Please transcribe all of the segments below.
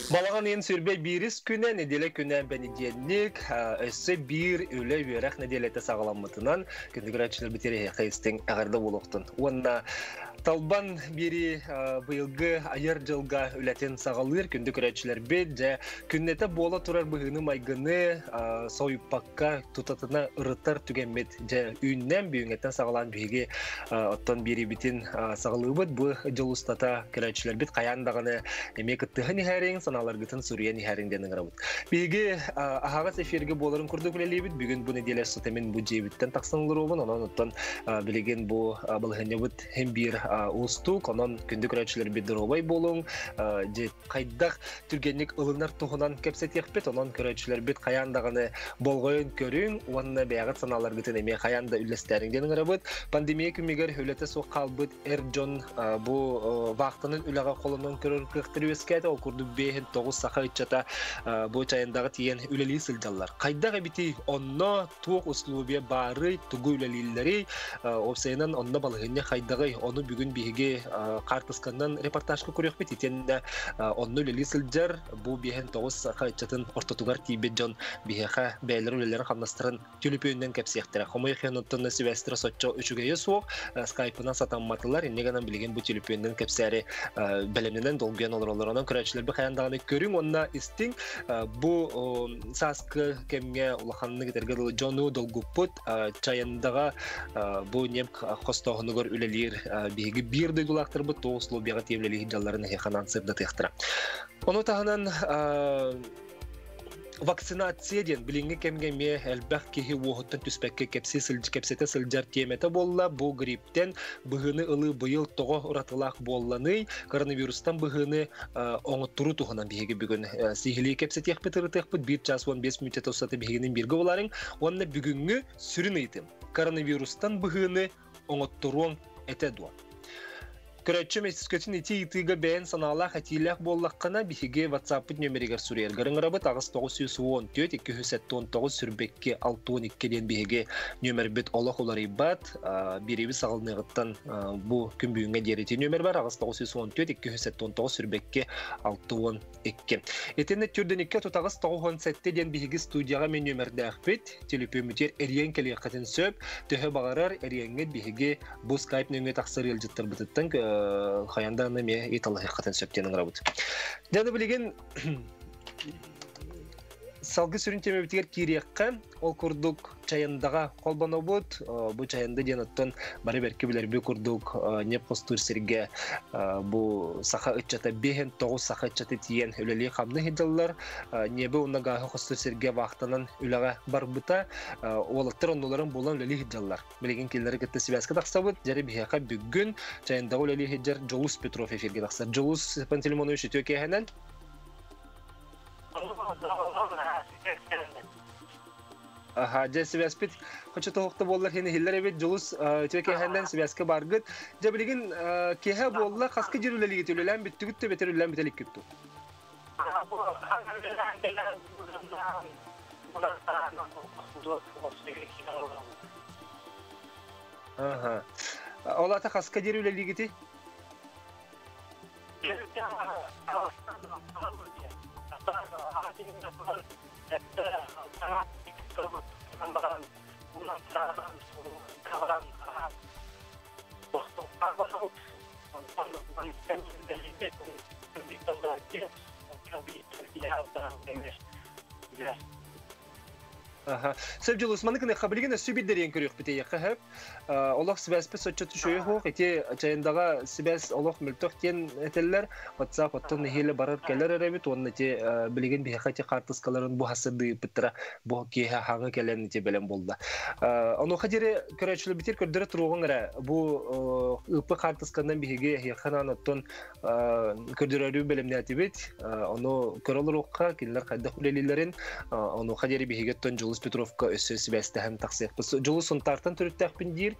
Балаҕан ыйын сүрбэ биирис күнэ, нэдиэлэ күнэ бэнидиэнньик, өссө биир үлэ үөрэх нэдиэлэтэ саҕаламмытынан күндү көрөөччүлэрбит эһиэхэ истиҥ эҕэрдэ буолуохтун. Уонна Талбан биэри быйылгы айар дьылга үлэтин саҕалыыр күндү көрөөччүлэрбит дьэ күннэтэ буола турар быһыыны-майгыны сойуппакка тутатына ырытар түгэммит дьэ үүннэн бүгүҥҥэттэн саҕалаан биһиги оттон биэриибитин саҕалыыбыт. Бу дьыл устата көрөөччүлэрбит хайаан даҕаны эмиэ кыттыһан иһэриҥ, санааларгытын суруйан иһэриҥ диэн ыҥырабыт. Биһиги аһаҕас эфиргэ буоларын курдук үлэлиибит. Бүгүн бу нэдиэлэ устата мин бу дьиэбиттэн тахсан олоробун. Онон оттон билигин бу балаһыанньабыт хим биир уустук. Онон күндү көрөөччүлэрбит доруобай буолуҥ. Хайдах түргэнник ылынар туһунан кэпсэтиэхпит. Онон көрөөччүлэрбит хайаан даҕаны болҕойон көрүҥ уонна бэйэҕит санааларгытын эмиэ хайаан да үллэстээриҥ диэн ыҥырабыт. Пандемия күмүгэр үлэтэ суох хаалбыт эр дьон бу вахтанан үлэҕэ холонон көрөр кыахтар үөскээтэ. Ол курдук 5-9 саха ыччата бу Чайандаҕа тиийэн үлэлии сылдьаллар. Хайдах эбитий онно туох условия баарый, тугу үлэлииллэрий, уопсайынан онно балаһыанньа хайдаҕый, ону бүгүн биһиги хаартысканан репортажка көрүөхпүт итиэннэ онно үлэлии сылдьар бу 5-9 саха ыччатын ортотугар тиийбит дьон биһиэхэ бэйэлэрин үлэлэрин хамнастарын түлүпүөнүнэн кэпсиэхтэрэ. Хомойуох иһин оттон сибээстэрэ соччо үчүгэйэ суох, скайпынан сатамматылар, инньэ гынан билигин бу түлүпүөнүнэн кэпсээри бэлэмнэнэн долгуйан олороллор. Онон көрөөччүлэрбит хайаан даҕаны көрүҥ уонна истиҥ. Бу сааскы кэмҥэ улаханнык этэргэ дылы дьону долгуппут Чаяндаҕа бу ньиэп хостооһунугар үлэлиир биһиги биир дойдулаахтарбыт туох условияҕа тиийэ үлэлии сылдьалларын эһиэхэ сырдатыахтара. Ону таһынан вакцинация диэн билиҥҥи кэмҥэ эмиэ элбэх киһи уоһуттан түспэккэ кэпсии сылдь кэпсэтэ сылдьар тиэмэтэ буолла. Бу грипптэн быһыыны ылыы быйыл тоҕо уратылаах буолланый? Коронавирустан быһыыны оҥотторуу туһунан биһиги бүгүн сиһилии кэпсэтиэхпит, ырытыахпыт. 1 час 15 мүнүүтэ устата биһигинин бииргэ буларыҥ. Уонна бүгүҥҥү сүрүн ыйытым. Коронавирустан быһыыны оҥотторуоҥ этэ дуо? Көрөөччүм өскөтүн ити ыйытыыга бэйэн санаалаах этиилээх буоллаххына, биһиги WhatsApp-пыт нөмеригэр суруйаргар ыҥырабыт 8914 279 сүрбэкки 62 диэн биһиги нөмербит олох уларыйбат. Биэриибит саҕаланыаҕыттан бу күн бүгүҥҥэ диэри ити нөмер бар 8914 279 сүрбэкки 62. Итиннэ түрдэн 238 97 диэн биһиги студияҕа мен нөмердээхпит. Төлөпүөммүтүгэр эрийэн кэлиэххитин сөп. Төһө баҕарар эрийэҥҥит биһиги бу скайп нөҥүө тахсар ыалдьыттарбытыттан хайан даҕаны эмиэ ыйыталаһыаххытын сөп диэн ыҥырабыт. Дьэ, билигин салгы сүрүн тиэмэбитигэр киириэххэ. Ол курдук Чайандаҕа холбонобут. Бу Чаянда диэн оттон бары бэркэ билэрби курдук ньиэп хостуур сиргэ бу саха ыччата 5-9 саха ыччата тиийэн үлэлии-хамныы сылдьаллар. Ньиэби уонна гааһы хостуур сиргэ вахтанан үлэҕэ барбыта. Уолаттар оннуларын булан үлэлии сылдьаллар. Билигин кинилэри кытта сибээскэ тахсабыт. Дьэри биһиэхэ бүгүн Чаяндаҕа үлэлии сылдьар Дьулус Петров эфиргэ тахсар. Дьулус Пантелеймонович үтүө киэһэнэн. Аха, дьэ сибээспит хочо тоһукта буоллар хин иһиллэр эбит. Дьулус үтүө киэһэнэн сибээскэ баргыт. Дьэ билигин киэһэ буолла хаска дьир үлэлиигит үлэлээн бүттүгүт да бэтэр үлэлээн бүтэликкит ту. Аха. Ол ата хаска дьир үлэлиигити? Аха. Сөп Дьулус, маны гыныахха билигин өссө биир дэриэн көрүөхпүт эйиэхэ сөп. Олох сибээспит соччо түшөйө суох. Ити Чайындаҕа сибээс олох мөлтөх диэн этэллэр. WhatsApp оттон нэһиилэ барар кэлэр эрэбит уонна ити билигин биһиэхэ ити хаартыскаларын бу хасырдыыппыттара бу киэһэ хаҥы кэлэн ити бэлэм буолла. Онуоха диэри көрөөччүлэрбитигэр көрдөрө туруоҕуҥ эрэ. Бу ыыппыт хаартысканан биһиги эһиэхэ анаан оттон көрдөрөрү бэлэмнээтибит. Ону көрө олоруохха, кинилэр хайдах үлэлииллэрин, онуоха диэри биһиги оттон Дьулус Петровка өссө сибээстэһэн тахсыахпыт. Дьулус Сунтаартан төрүттээхпин диир.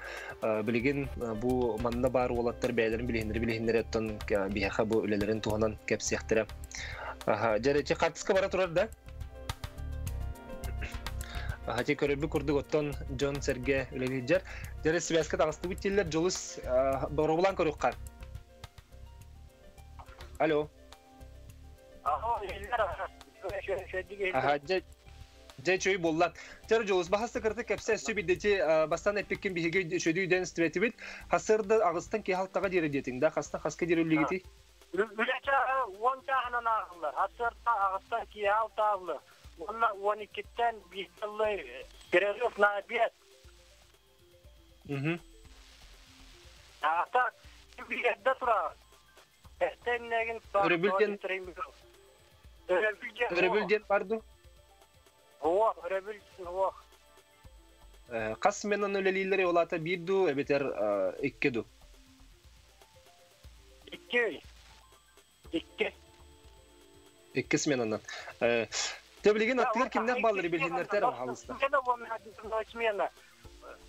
Билигин бу манна баар уолаттар бэйэлэрин билиһиннэри-билиһиннэри оттон биһиэхэ бу үлэлэрин туһунан кэпсиэхтэрэ. Дьэ, хартыска бара турар да? Хати көрөрбүт курдук оттон дьон-сэргэ үлэлиир. Дьэ, сибээскэ таҕыстыбыт дииллэр. Дьулус боробулаан көрүөххэ. Алло. Аха, дьэ дьэ чөй буолла. Тер Дьулус баһаста кырты кэпсэ өссө биддечи бастан эппиккин биһиги чөдүй дэн стветибит. Хасырда аҕыстан киһи алтаҕа диэри диэтиҥ да хастан хаска диэри үллигити? Үлэ чааһа 10 чааһынан ааҕыллар. Сарсыарда аҕыстан киэһэ алтааллы. Уонна 12-ттэн биир тыллы перерыв на обед. Аата эрдэ тураҕын. Эрдэ иннэгин Өрөбүл диэн Өрөбүл диэн өрөбүл диэн бар дуу? Суох, өрөбүл суох. Хас сменаны үлэлииллэр ол аата биир дуу эбэтэр икки дуу? Икки. Икки. Икки сменанан. Те билигин аттыгар кимнэх бааллары билиһиннэртэр хаалыста. Смена.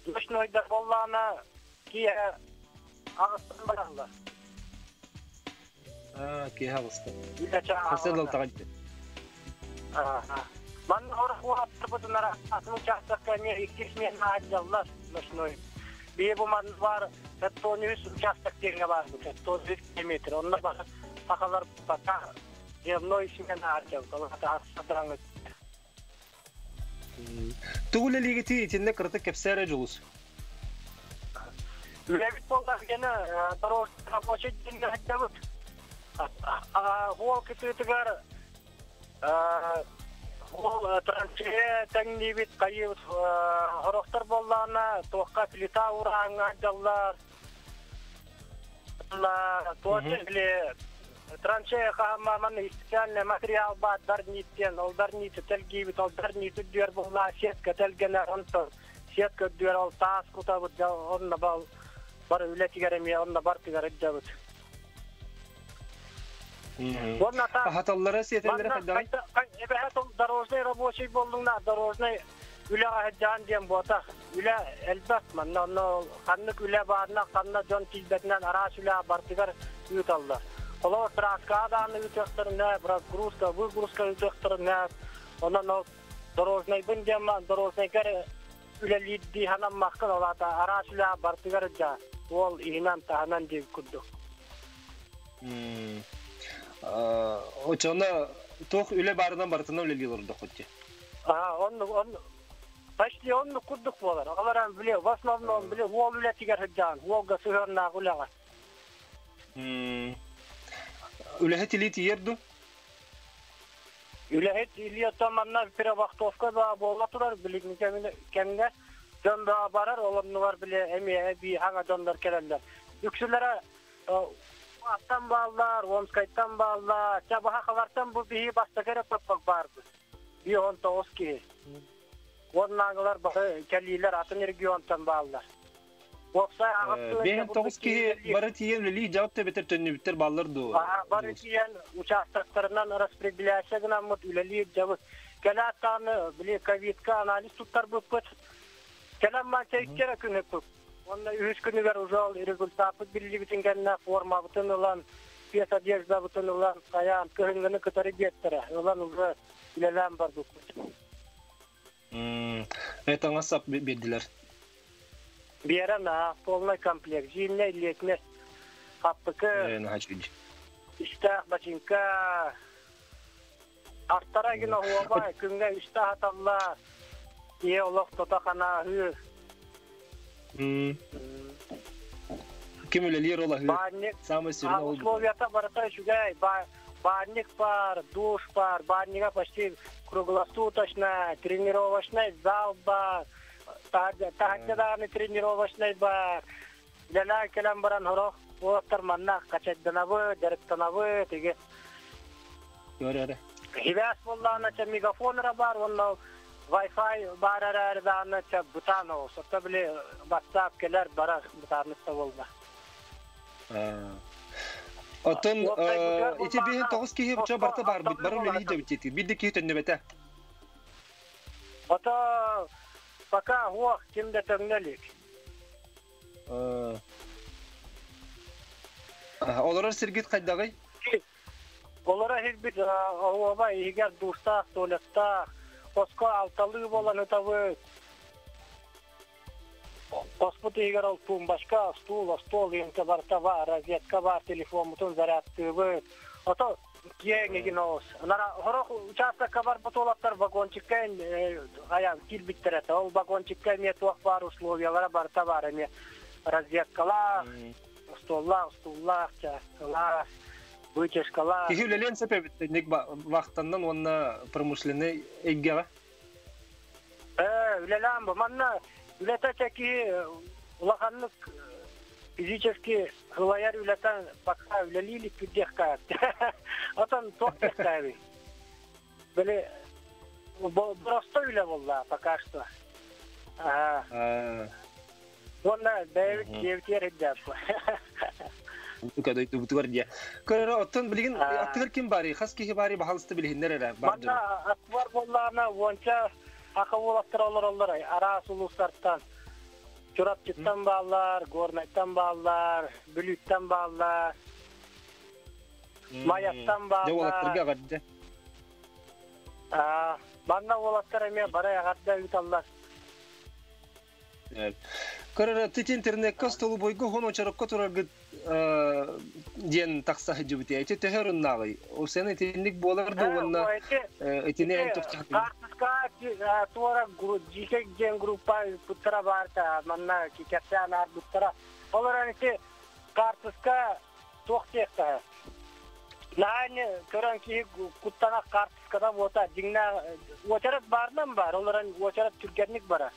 Ночнойдар боллаана киэһэ аҕыстан бараллар. Киэһэ аҕыстан. Хасыр далтаҕа Манна орох уолаттарбытынара атын учаастакка эмиэ икки смена аадьаллар ночной. Бие бу манна баар 73 учаастак диэҥҥэ баарбыт, 73 километр. Онно бар сахалар пока дневной смена аадьаллар. Атаҕастараҥыт. Тугу үлэлиигитий итиннэ кыратык кэпсээ эрэ Дьулус. Үлэбит буоллар гена рабочий диэҥҥэ сылдьабыт. Уол кытыытыгар ол траншея тэҥниибит, хайыыбыт сорохтор буоллаҕына туохха плита урааҥҥа сылдьаллар. Туох били траншея хаһаммаман специальный материал баар дарнит диэн, ол дарниты тэлгиибит, ол дарнит үрдүгэр буоллаҕа сетка тэлгэнэр, онтон сетка үрдүгэр ол таас кутабыт, онно бал бар үлэтигэр эмиэ онно бартыгар ыддабыт. Уонна Аһаталлара сиэтэллэрэ хайдаҕый? Эбэһэ дорожный рабочий буоллуҥна, дорожный үлэҕэ сылдьаан диэн буотах. Үлэ элбэх манна, онно ханнык үлэ баарына, ханна дьон тиийбэтинэн араас үлэ бартыгар ыыталлар. Холобур, траскаҕа даҕаны ыытыахтарын сөп, разгрузка, выгрузка ыытыахтарын сөп. Онон ол дорожнайбын диэн дорожнайгар үлэлиирдии санаммаккын, ол аата араас үлэ бартыгар да уол иһинэн-таһынан диэн курдук. Оччоҕуна туох үлэ баарынан барытынан үлэлии олордоххут дии. Аа, оннук, оннук. Почти оннук курдук буолар. Олорон били, в основном били уол үлэтигэр сылдьаҕын, уолга сыһыаннаах үлэҕэ. Үлэһит илии тиийэр дуу? Үлэһит илии оттон манна перевахтовка да буола турар билиҥҥи кэмҥэ дьон да барар, ол оннугар били эмиэ эбии хаҥа дьоннор кэлэллэр. Үксүлэрэ Аттан бааллар, Омскайтан бааллар, Чабаһахалартан бу биһи бастакы эрэ топпок баарбыт. 59 киһи. Уоннааҕылар бары кэлиилэр атын регионтан бааллар. Уопсай аҕыс 59 киһи бары тиийэн үлэлии дьаҕыт төбөтөр төннүбүттэр бааллар дуо? Бары тиийэн участоктарынан распределяция гынаммыт үлэлиир дьабыт. Кэлээт даҕаны били ковидка анализ туттарбыппыт. Кэлэн манча икки эрэ күн ыппыт. Уонна үһүс күнүгэр уже ол результаппыт биллибитин кэннэ формабытын ылан, спецодеждабытын ылан, хайаан кыһыҥҥыны кытары биэртэрэ. Ылан уже үлэлээн барбыппыт. Это сап биэрдилэр. Биэрэн аа, полный комплект. Зимний, летний. Хаппыкы, истээх бачыҥка, артара гин оһуоба, күҥҥэ үстэ аһаталлар. Ийэ олох тото ханааһыы. Ким үлэлиир ол аһыыр. Баанньык, Самый сүрүн ол. Условията барыта үчүгэй. Баанньык бар, душ бар, баанньыга почти круглосуточно, тренировочный зал бар, таһырдьа даҕаны тренировочный бар. Үлэлээн кэлэн баран сорох уолаттар манна хачайданабыт, дьарыктанабыт, иги. Көрөрө. Хибээс буоллаҕына чэ мегафон эрэ баар уонна Wi-Fi баар эрээри даҕаны чэ бытаан оҕус. Оттон били WhatsApp кэлэр барар бытааннык да буолла. Оттон ити биһин тоҕус киһи чо барта барбыт бары үлэлии дьэбит биир да киһи төннүбэтэ. Ото пока уох ким да төҥнө илик. Олорор сиргит хайдаҕый? Олоро иһирбит оһуоба иһигэр дуустаах, туалеттаах, хоско алталыы буолан ытабыт. Хоспут иһигэр ол тумбочка, стул, остуол иэнкэ барыта баар, розетка баар, телефоммутун зарядтыыбыт. Ото Киэҥ игин оҕус. Нара хорох учаастакка барбыт уолаттар вагончикка айан киирбиттэр этэ. Ол вагончикка эмиэ туох баар условиялара барыта баар эмиэ розеткалаах, остуоллаах, устууллаах, чааскалаах, вытяжкалаах. Киһи үлэлиэн сөп эбит ник вахтаннан уонна промышленный эйгэҕэ. Э, үлэлээн бу. Манна үлэтэ киһи улаханнык физически Кылайар үлэтэ пока үлэлии иликпит диэххэ. Отон туох диэххэ Били просто үлэ буолла пока что. Ага. Уонна бэйэбит дьиэбитигэр илдьээппит. Дойдубутугар диэ. Көрөрө оттон билигин аттыгар ким баарый? Хас киһи баарый баһалыста билиһиннэр эрэ бар дьон. Манна аттыбар буоллаҕына уонча аха уолаттар олороллор араас улуустартан. Чурапчыттан бааллар, Горнайтан бааллар, Бүлүүттэн бааллар, Майаттан бааллар. Дьэ уолаттарга эҕэрдэ. Манна уолаттар эмиэ бары эҕэрдэ ыыталлар. Көрөр, тити интернекка столубойга хон очорокко тураргыт диэн тахса сылдьыбыт. Ити төһө оруннааҕый? Ол сен итинник буолар да уонна итини эн тохтоһун. Хаартыска туора дьиикэй диэн группа ыыппыттара баар манна кэпсээн аарбыттара. Ол эрэн ити хаартыска туох диэхтэһэ. Наһаа көрөн киһи куттана хаартыскада буота дьиҥнээх уочарат баарынан баар, ол эрэн уочарат түргэнник барар.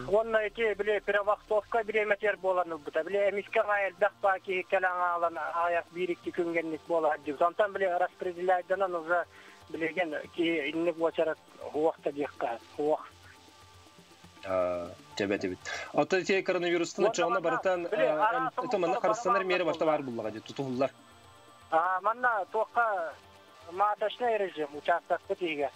Уонна ити били перевахтовка бириэмэтигэр буолан ылбыта. Били эмискэ аҕай элбэх баа киһи кэлэн аалан аҕыйах биир-икки күнгэнник буола сылдьыбыт. Онтон били распределяйданан уже билигин киһи инник уочарат уох да диэххэ уох. Тэбэтибит. Оттон ити коронавирустан оччоҕуна барытан это манна харыстанар миэрэ барыта баар буллаҕа дии тутуһуллар. Манна туохха масочный режим учаастакпыт иһигэр.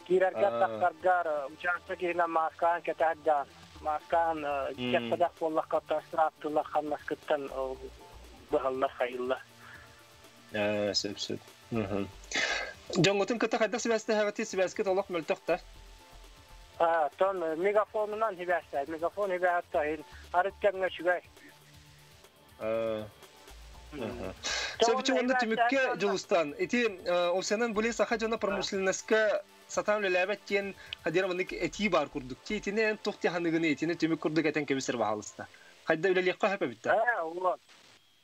Киирэргэр тахсаргар учаастак иһинэн мааскаан кэтэһэрдээн мааскаан кэпсэтэх буоллахха штрафтыыллар хамнаскыттан быһаллар хайыллар. Сөп сөп. Дьоҥҥутун кытта хайдах сибээстэһэҕитий? Сибээскит олох мөлтөх да? Тон мегафонунан сибээстэһэр. Мегафон сибээһэ арыт кэмҥэ үчүгэй. Сөбүчү уонна түмүккэ Дьулустан ити Овсянан були саха дьоно промышленноска сатаан үлэлээбэт диэн хадир маннык этии баар курдук. Ти итини эн туох тиһаныгыны итини түмүк курдук этэн кэбисэр баһаалыста. Хайда үлэлиэххэ сөп эбит да?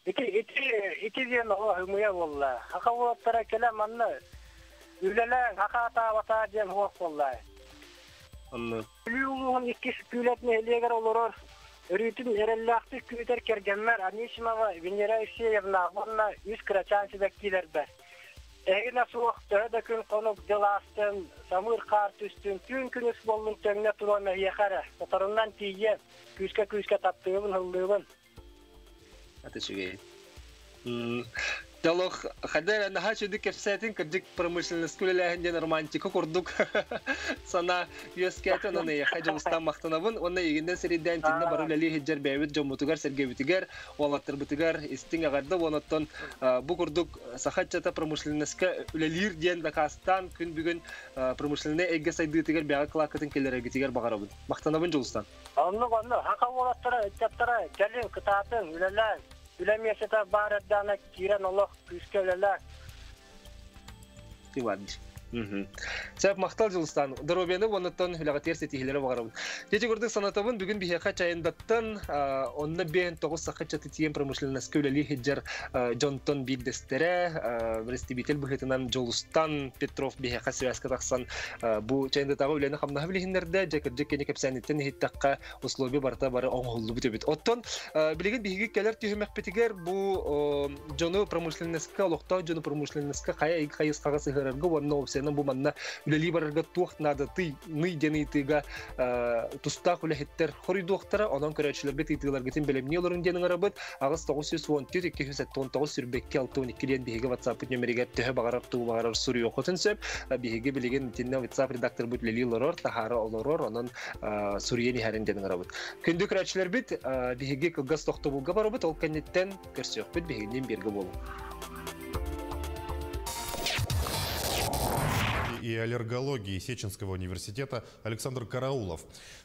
Ити ити ити диэн оҕо ымыйа буолла. Хаха уолаттара кэлэ манна үлэлээн хаха атаабатаа диэн хуох буолла. Онно. Бүлүү улууһун иккис Күүлэт нэһилиэгэр олорор, өрүүтүн эрэллээхтик күүтэр кэргэммэр Анисимова Венера Евсеевна уонна үс кырачаан сибэккилэрбэр. Эһигинэ суох төһө да күн хонук дьыл аастын, самыыр хаар түстүн, түүн күнүс буоллун төҥнө туруом эһиэхэ эрэ, соторунан тиийиэм, күүскэ-күүскэ таптыыбын, ыллыыбын. Аты үчүгэй. Дьолох хада наһаа үчүгэй кэпсээтин кырдьык промышленность үлэлээһин диэн романтика курдук санаа үөскээтэ онон эйиэхэ дьулустан махтанабын уонна эйигиннэн сирийдээн тиннэ бары үлэлии сылдьар бэйэбит дьоммутугар сэргэбитигэр уолаттарбытыгар истиҥ эҕэрдэ уонна бу курдук саха ыччата промышленноска үлэлиир диэн дакаастаан күн бүгүн промышленнай эйгэ сайдыытыгар бэҕэ кылааккытын киллэрэргитигэр баҕарабын. Махтанабын Дьулустан. Оннук оннук саха уолаттара ыччаттара кэлин кытаатыҥ үлэлээҥ үлэ миэстэтэ баар эрдэҕинэ киирэн олох күүскэ үлэлээҥ. Иванович. Сөп махтал Дьулустан. Доруобуйаны уоннаттан үлэҕитигэр ситиһиилэри баҕарабын. Дьэ курдук санатабын бүгүн биһиэхэ Чайындаттан онно биэн тоҕус саха ыччаты тиийэн промышленноска үлэлии сылдьар дьонтон биирдэстэрэ представитель быһыытынан Дьулустан Петров биһиэхэ связка тахсан бу Чайындатааҕы үлэни-хамнаһы билиһиннэрдэ. Дьэ кырдьык кини кэпсээниттэн иһиттэххэ условия барыта бары оҥоһуллубут эбит. Оттон билигин биһиги кэлэр түһүмэхпитигэр бу дьону промышленноска, олохтоох дьону промышленноска хайа хайысхаҕа сыһыарарга уонна уопсайынан бу манна үлэлии барарга туох наадатый диэн ыйытыыга тустаах үлэһиттэр хоруйдуохтара. Онон көрөөччүлэрбит ыйытыыларгытын бэлэмнии олорун диэн ыҥырабыт. Аҕыс 914 279 сүрбэкки 62 диэн биһиги WhatsApp нөмеригэр төһө баҕарар тугу баҕарар суруйуоххутун сөп. Биһиги билигин итиннэ WhatsApp редакторбыт үлэлии олорор, таһаара олорор. Онон суруйан иһэрин диэн ыҥырабыт. Күндү көрөөччүлэрбит, биһиги кылгас тохтобулга барабыт, ол кэнниттэн көрсүөхпүт, биһигинниин бииргэ буолуҥ. и аллергологии Сеченского университета Александр Караулов.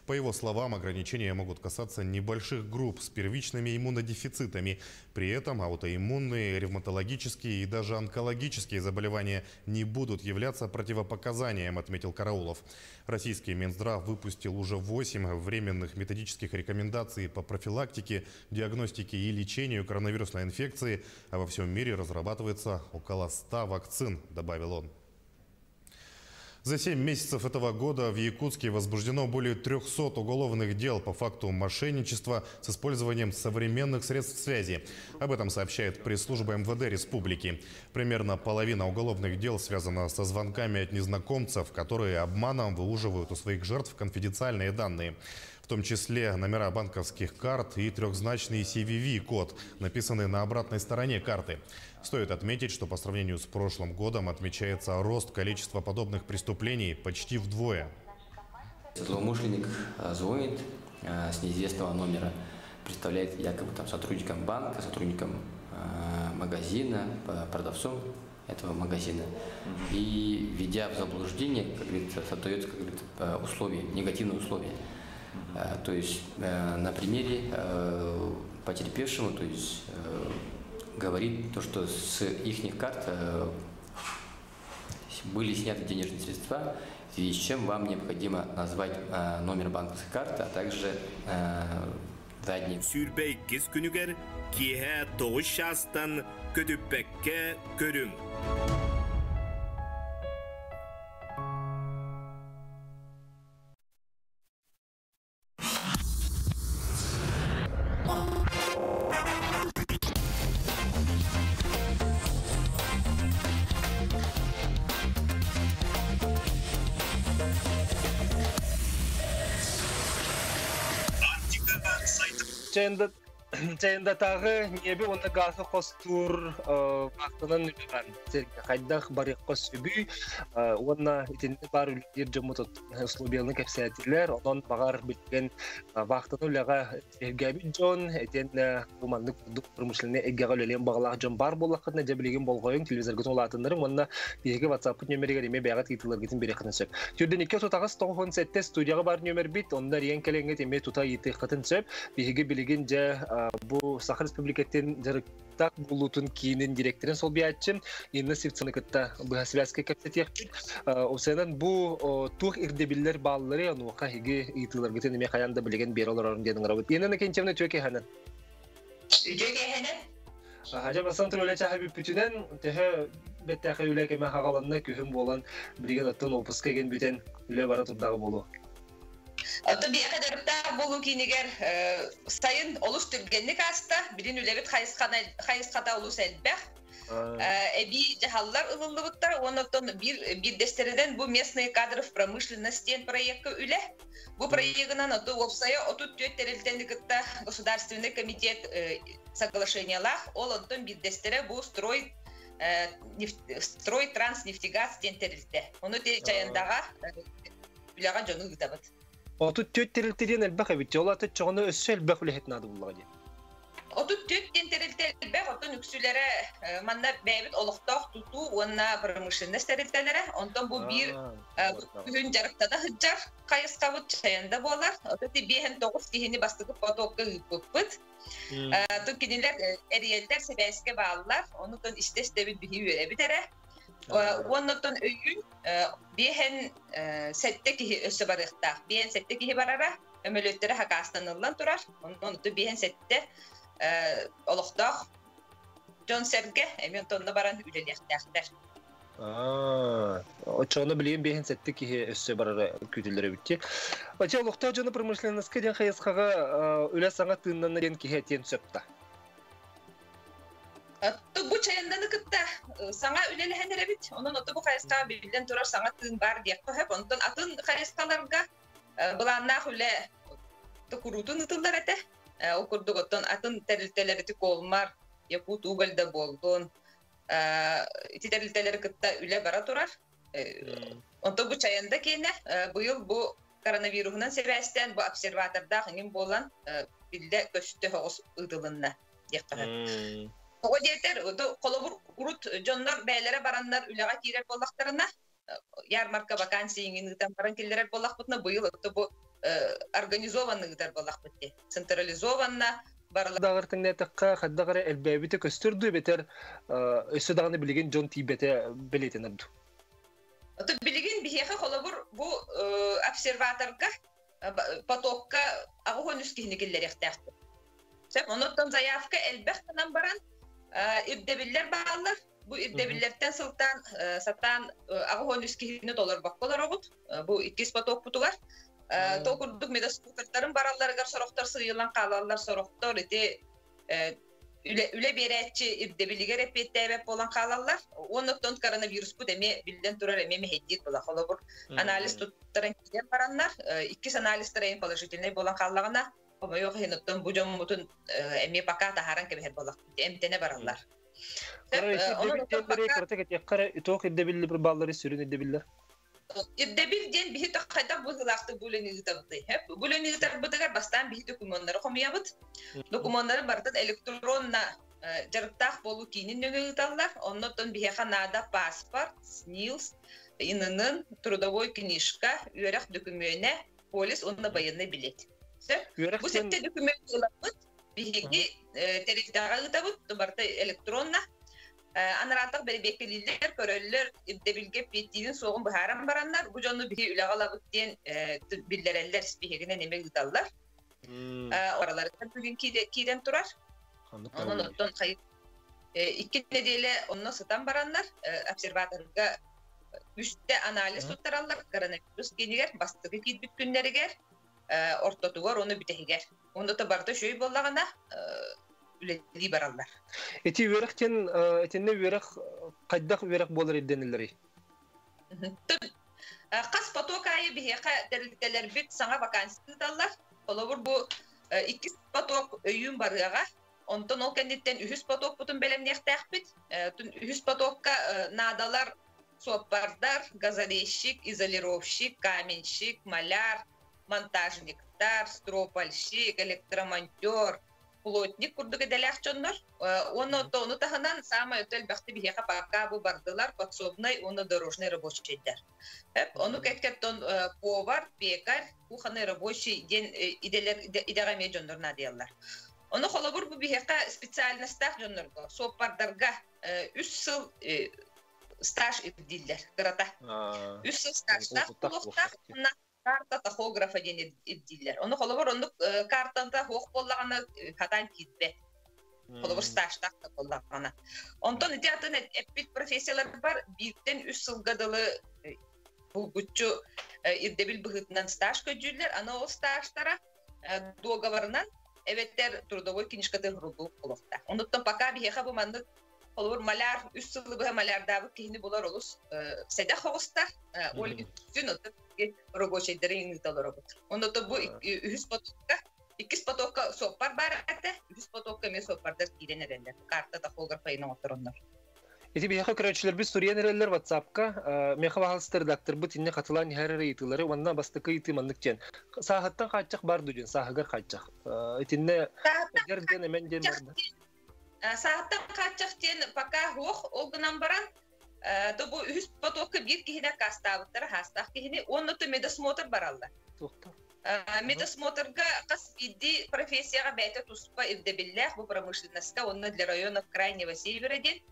По его словам, ограничения могут касаться небольших групп с первичными иммунодефицитами. При этом аутоиммунные, ревматологические и даже онкологические заболевания не будут являться противопоказанием, отметил Караулов. Российский Минздрав выпустил уже 8 временных методических рекомендаций по профилактике, диагностике и лечению коронавирусной инфекции, а во всем мире разрабатывается около 100 вакцин, добавил он. За 7 месяцев этого года в Якутске возбуждено более 300 уголовных дел по факту мошенничества с использованием современных средств связи. Об этом сообщает пресс-служба МВД республики. Примерно половина уголовных дел связана со звонками от незнакомцев, которые обманом выуживают у своих жертв конфиденциальные данные. В том числе номера банковских карт и трехзначный CVV-код, написанный на обратной стороне карты. Стоит отметить, что по сравнению с прошлым годом отмечается рост количества подобных преступлений почти вдвое. Злоумышленник звонит с неизвестного номера, представляет якобы там сотрудником банка, сотрудником магазина, продавцом этого магазина. И, введя в заблуждение, как говорится, создается, как говорится, условия, негативные условия. То есть на примере потерпевшему, то есть говорит то, что с их карт были сняты денежные средства, в связи с чем вам необходимо назвать номер банковской карты, а также задний. 22 күнүгэр киэһэ 9 чаастан көтүппэккэ көрүҥ. Чайындатааҕы ньиэби уонна гааһы хостуур вахтанан үлэҕэ хайдах барыахха сөбүй уонна итиннэ баар үлэлиир дьоммут условияларын кэпсээтилэр. Онон баҕар билигин вахтаны үлэҕэ эргээбит дьон итиэннэ бу маннык курдук промышленнай эйгэҕэ үлэлиэн баҕалаах дьон баар буоллаххытына дьэ билигин болҕойуҥ, телевизоргытын улаатыннарыҥ уонна биһиги WhatsApp-пыт нүөмэригэр эмиэ бэйэҕит ыйытыыларгытын биэриэххитин сөп. Түрдэн 238 97 студияҕа баар нүөмэрбит, онно эрийэн кэлэҥҥит эмиэ тута ыйытыаххытын сөп. Биһиги билигин дьэ бу Саха Республикатын дьарыктаах буолуутун киинин директорын солбуйааччы Инна Сивцеваны кытта быһа связка кэпсэтиэхпит. Осенан бу туох ирдэбиллэр бааллары онуоха эһиги ыйытыыларгытын эмиэ хайаан да билигин биэрэ олорорун диэн ыҥырабыт. Инна Иннокентьевна үтүө киэһэнэн. Үтүө киэһэнэн. Хадьа бастан турар үлэ чаһы бүппүтүнэн төһө бэттээхэй үлэ кэмэ хаҕаланна күһүн буолан билигин оттон опуска еген бүтэн үлэ бара турдаҕа буолуо. Оттон биһиэхэ дьарыктаах буолуу киинигэр сайын олус түргэнник ааста. Билин үлэбит хайысхата олус элбэх. Эбии дьаһаллар ылыллыбыттар. Уонна оттон биир биирдэстэринэн бу местные кадры в промышленность диэн проекка үлэ. Бу проегынан оту уопсайа 34 тэрилтэни кытта Государственный комитет соглашениялаах. Ол онтон биирдэстэрэ бу строй строй транснефтегаз диэн тэрилтэ. Ону Чаяндаҕа үлэҕэ дьону ыытабыт. 34 тэрилтэ диэн элбэх эбит. Ол аты чоҕону өссө элбэх үлэһит наада буллаҕа диэн. 34 диэн тэрилтэ элбэх, оттон үксүлэрэ манна бэйэбит олохтоох тутуу уонна промышленность тэрилтэлэрэ. Онтон бу биир күһүн дьарыктана сылдьар хайысхабыт Чаянда буолар. Отут 59 киһини бастакы потокка ыыппыппыт. Тут кинилэр эрийэллэр, сибээскэ бааллар. Онутон истэ-истэбит биһи үөрэбит эрэ. Уоннаттан өйүүн 57 киһи өссө барыахтаах. 57 киһи барара, өмөлүөттэрэ хакаастаныллан турар. Онон 57 олохтоох дьон сэргэ эмиэ онно баран үлэлиэхтээхтэр. Оччоҕуна билигин 57 киһи өссө барара күүтүллэр эбит дии. Оччо олохтоох дьону промышленноска диэн хайысхаҕа үлэ саҥа тыыннанна диэн киһи этиэн сөп да. Бу Чайанданы кытта саҥа үлэлэһэн эрэбит. Онон ото бу хайысхаҕа биллэн турар саҥа тыын баар диэххэ сөп. Онтон атын хайысхаларга былааннаах үлэ куруутун ыытыллар этэ. Ол курдук оттон атын тэрилтэлэр ити Колмар, Якут уголь да буоллун, ити тэрилтэлэри кытта үлэ бара турар. Онтон бу Чаянда киэнэ быйыл бу коронавируһунан сибээстээн бу обсерватордаах иҥин буолан биллэ көстө соҕус ыытылынна диэххэ сөп. Тоҕо диэтэр, холобур, урут дьоннор бэйэлэрэ бараннар үлэҕэ киирэр буоллахтарына, Ярмарка вакансий иҥин ыытан баран киллэрэр буоллахпытына, быйыл отто бу организованно ыытар буоллахпыт дии. Централизованно барылар Даҕар тэҥнээтэххэ, хайдах эрэ элбээбитэ көстөр дуу, эбэтэр өссө даҕаны билигин дьон тиийбэтэ бэлиэтэнэр дуу? Ото билигин биһиэхэ холобур бу обсерваторга потокка 83 киһини киллэриэхтээхпит. Сөп, онуттан заявка элбэх гынан баран ирдэбиллэр бааллар. Бу ирдэбиллэртэн сылтаан сатаан 83 киһини толорбокко олоробут. Бу иккис потокпутугар. То курдук медосмотрдарын баралларыгар сорохтор сыыйыллан хаалаллар, сорохтор ити үлэ биэрээччи ирдэбилигэр эппиэттээбэт буолан хаалаллар. Уонна оттон коронавируспут эмиэ биллэн турар эмиэ мэһэйдиир була. Холобур, анализ туттаран киирэн бараннар, иккис анализтара эм положительный буолан хааллаҕына, хомойуох иһин оттон бу дьоммутун эмиэ пока таһааран кэбиһэр буоллахпыт, эмтэнэ бараллар. Кыратык этиэххэ, туох ирдэбилли баллары сүрүн ирдэбиллэр? Ирдэбил диэн биһи хайдах быһыылаахтык бу үлэни ыытабытый? Бу үлэни ыытарбытыгар бастаан биһи докумуоннары хомуйабыт. Докумуоннары барытын электронно дьарыктаах буолуу киинин нөҥүө ыыталлар. Оннуттан биһиэхэ наада паспорт, СНИЛС, ИНН, трудовой книжка, үөрэх дөкүмүөнэ, полис уонна военный билет. Бу сэттэ дөкүмүөн ылабыт, биһиги тэрилтэҕэ ыытабыт, барыта электронно. Анараатах бэрэбиэркэлииллэр, көрөллөр, ирдэбилгэ эппиэттиирин суоҕун быһааран бараннар, бу дьону биһи үлэҕэ ылабыт диэн биллэрэллэр, биһигинэн эмэ ыыталлар. Ораларыттан бүгүн киирэн турар. Онон оттон 2 нэдиэлэ онно сытан бараннар, обсерваторга үстэ анализ туттараллар, коронавирус киинигэр, бастакы киирбит күннэригэр, ортотугар, ону бүтэһигэр. Онно да барыта үчүгэй буоллаҕына, үлэлии бараллар. Ити үөрэх диэн, итиннэ үөрэх хайдах үөрэх буолар ирдэниллэрий? Хас поток аайы биһиэхэ тэрилтэлэрбит саҥа вакансия ыыталлар. Холобур, бу иккис поток өйүүн барыаҕа. Онтон ол кэнниттэн үһүс потокпутун бэлэмниэхтээхпит. Үһүс потокка наадалар суоппардар, газорезчик, изолировщик, каменщик, маляр, монтажниктар, стропальщик, электромонтер, плотник курдук идэлээх дьоннор. Уонна ону таһынан саамай өтө элбэхти биһиэхэ пока бу бардылар подсобный уонна дорожный рабочийдар. Ону кэккэттон повар, пекарь, кухонный рабочий диэн иделер идэҕэ эмиэ дьоннор наадыйаллар. Ону холобур бу биһиэхэ специальностаах дьоннорго, суоппардарга 3 сыл стаж ирдииллэр кырата. 3 сыл стажтаах буолуохтаах карта тахографа диэн ирдииллэр. Ону холобур оннук картанта хуох буоллаҕына хатаан киирбэт. Холобур стажтаах да буоллаҕына. Онтон ити атын эппит профессиялар бар 1-тэн 3 сылга дылы булгуччу ирдэбил быһыытынан стаж көрдүүллэр. Аны ол стажтара договорынан эбэтэр трудовой книжкатын суруллубут буолуохтаах. Онуттан пока биһиэхэ бу маннык холобур маляр 3 сылы быһа малярдаабыт киһини булар олус сэдэх оҕустар. Ол үтүн рабочийдары ыыталар. Онно бу үһүс потокка, иккис потокка суоппар бар этэ, үһүс потокка эмиэ суоппардар киирэн эрэллэр. Карта тахографа оҥоттороннор. Ити биһиэхэ көрөөччүлэрбит суруйан эрэллэр WhatsApp-ка, миэхэ баһаалыста редакторбыт инне хатылаан иһэр ыйытыылары уонна бастакы ыйытыы маннык диэн. Сааһыттан хааччах бар дуу диэн, сааһыгар хааччах. Итиннэ эдэр диэн эмэн диэн бар да? Сааһыттан хааччах диэн пока суох, ол гынан баран то бу үһүс потокка биир киһини аккаастаабыттара, хаастаах киһини, уонна то медосмотр бараллар. Медосмотрга хас биирдии профессияҕа бэйэтэ туспа ирдэбиллээх бу промышленностька уонна для районов Крайнего Севера диэн.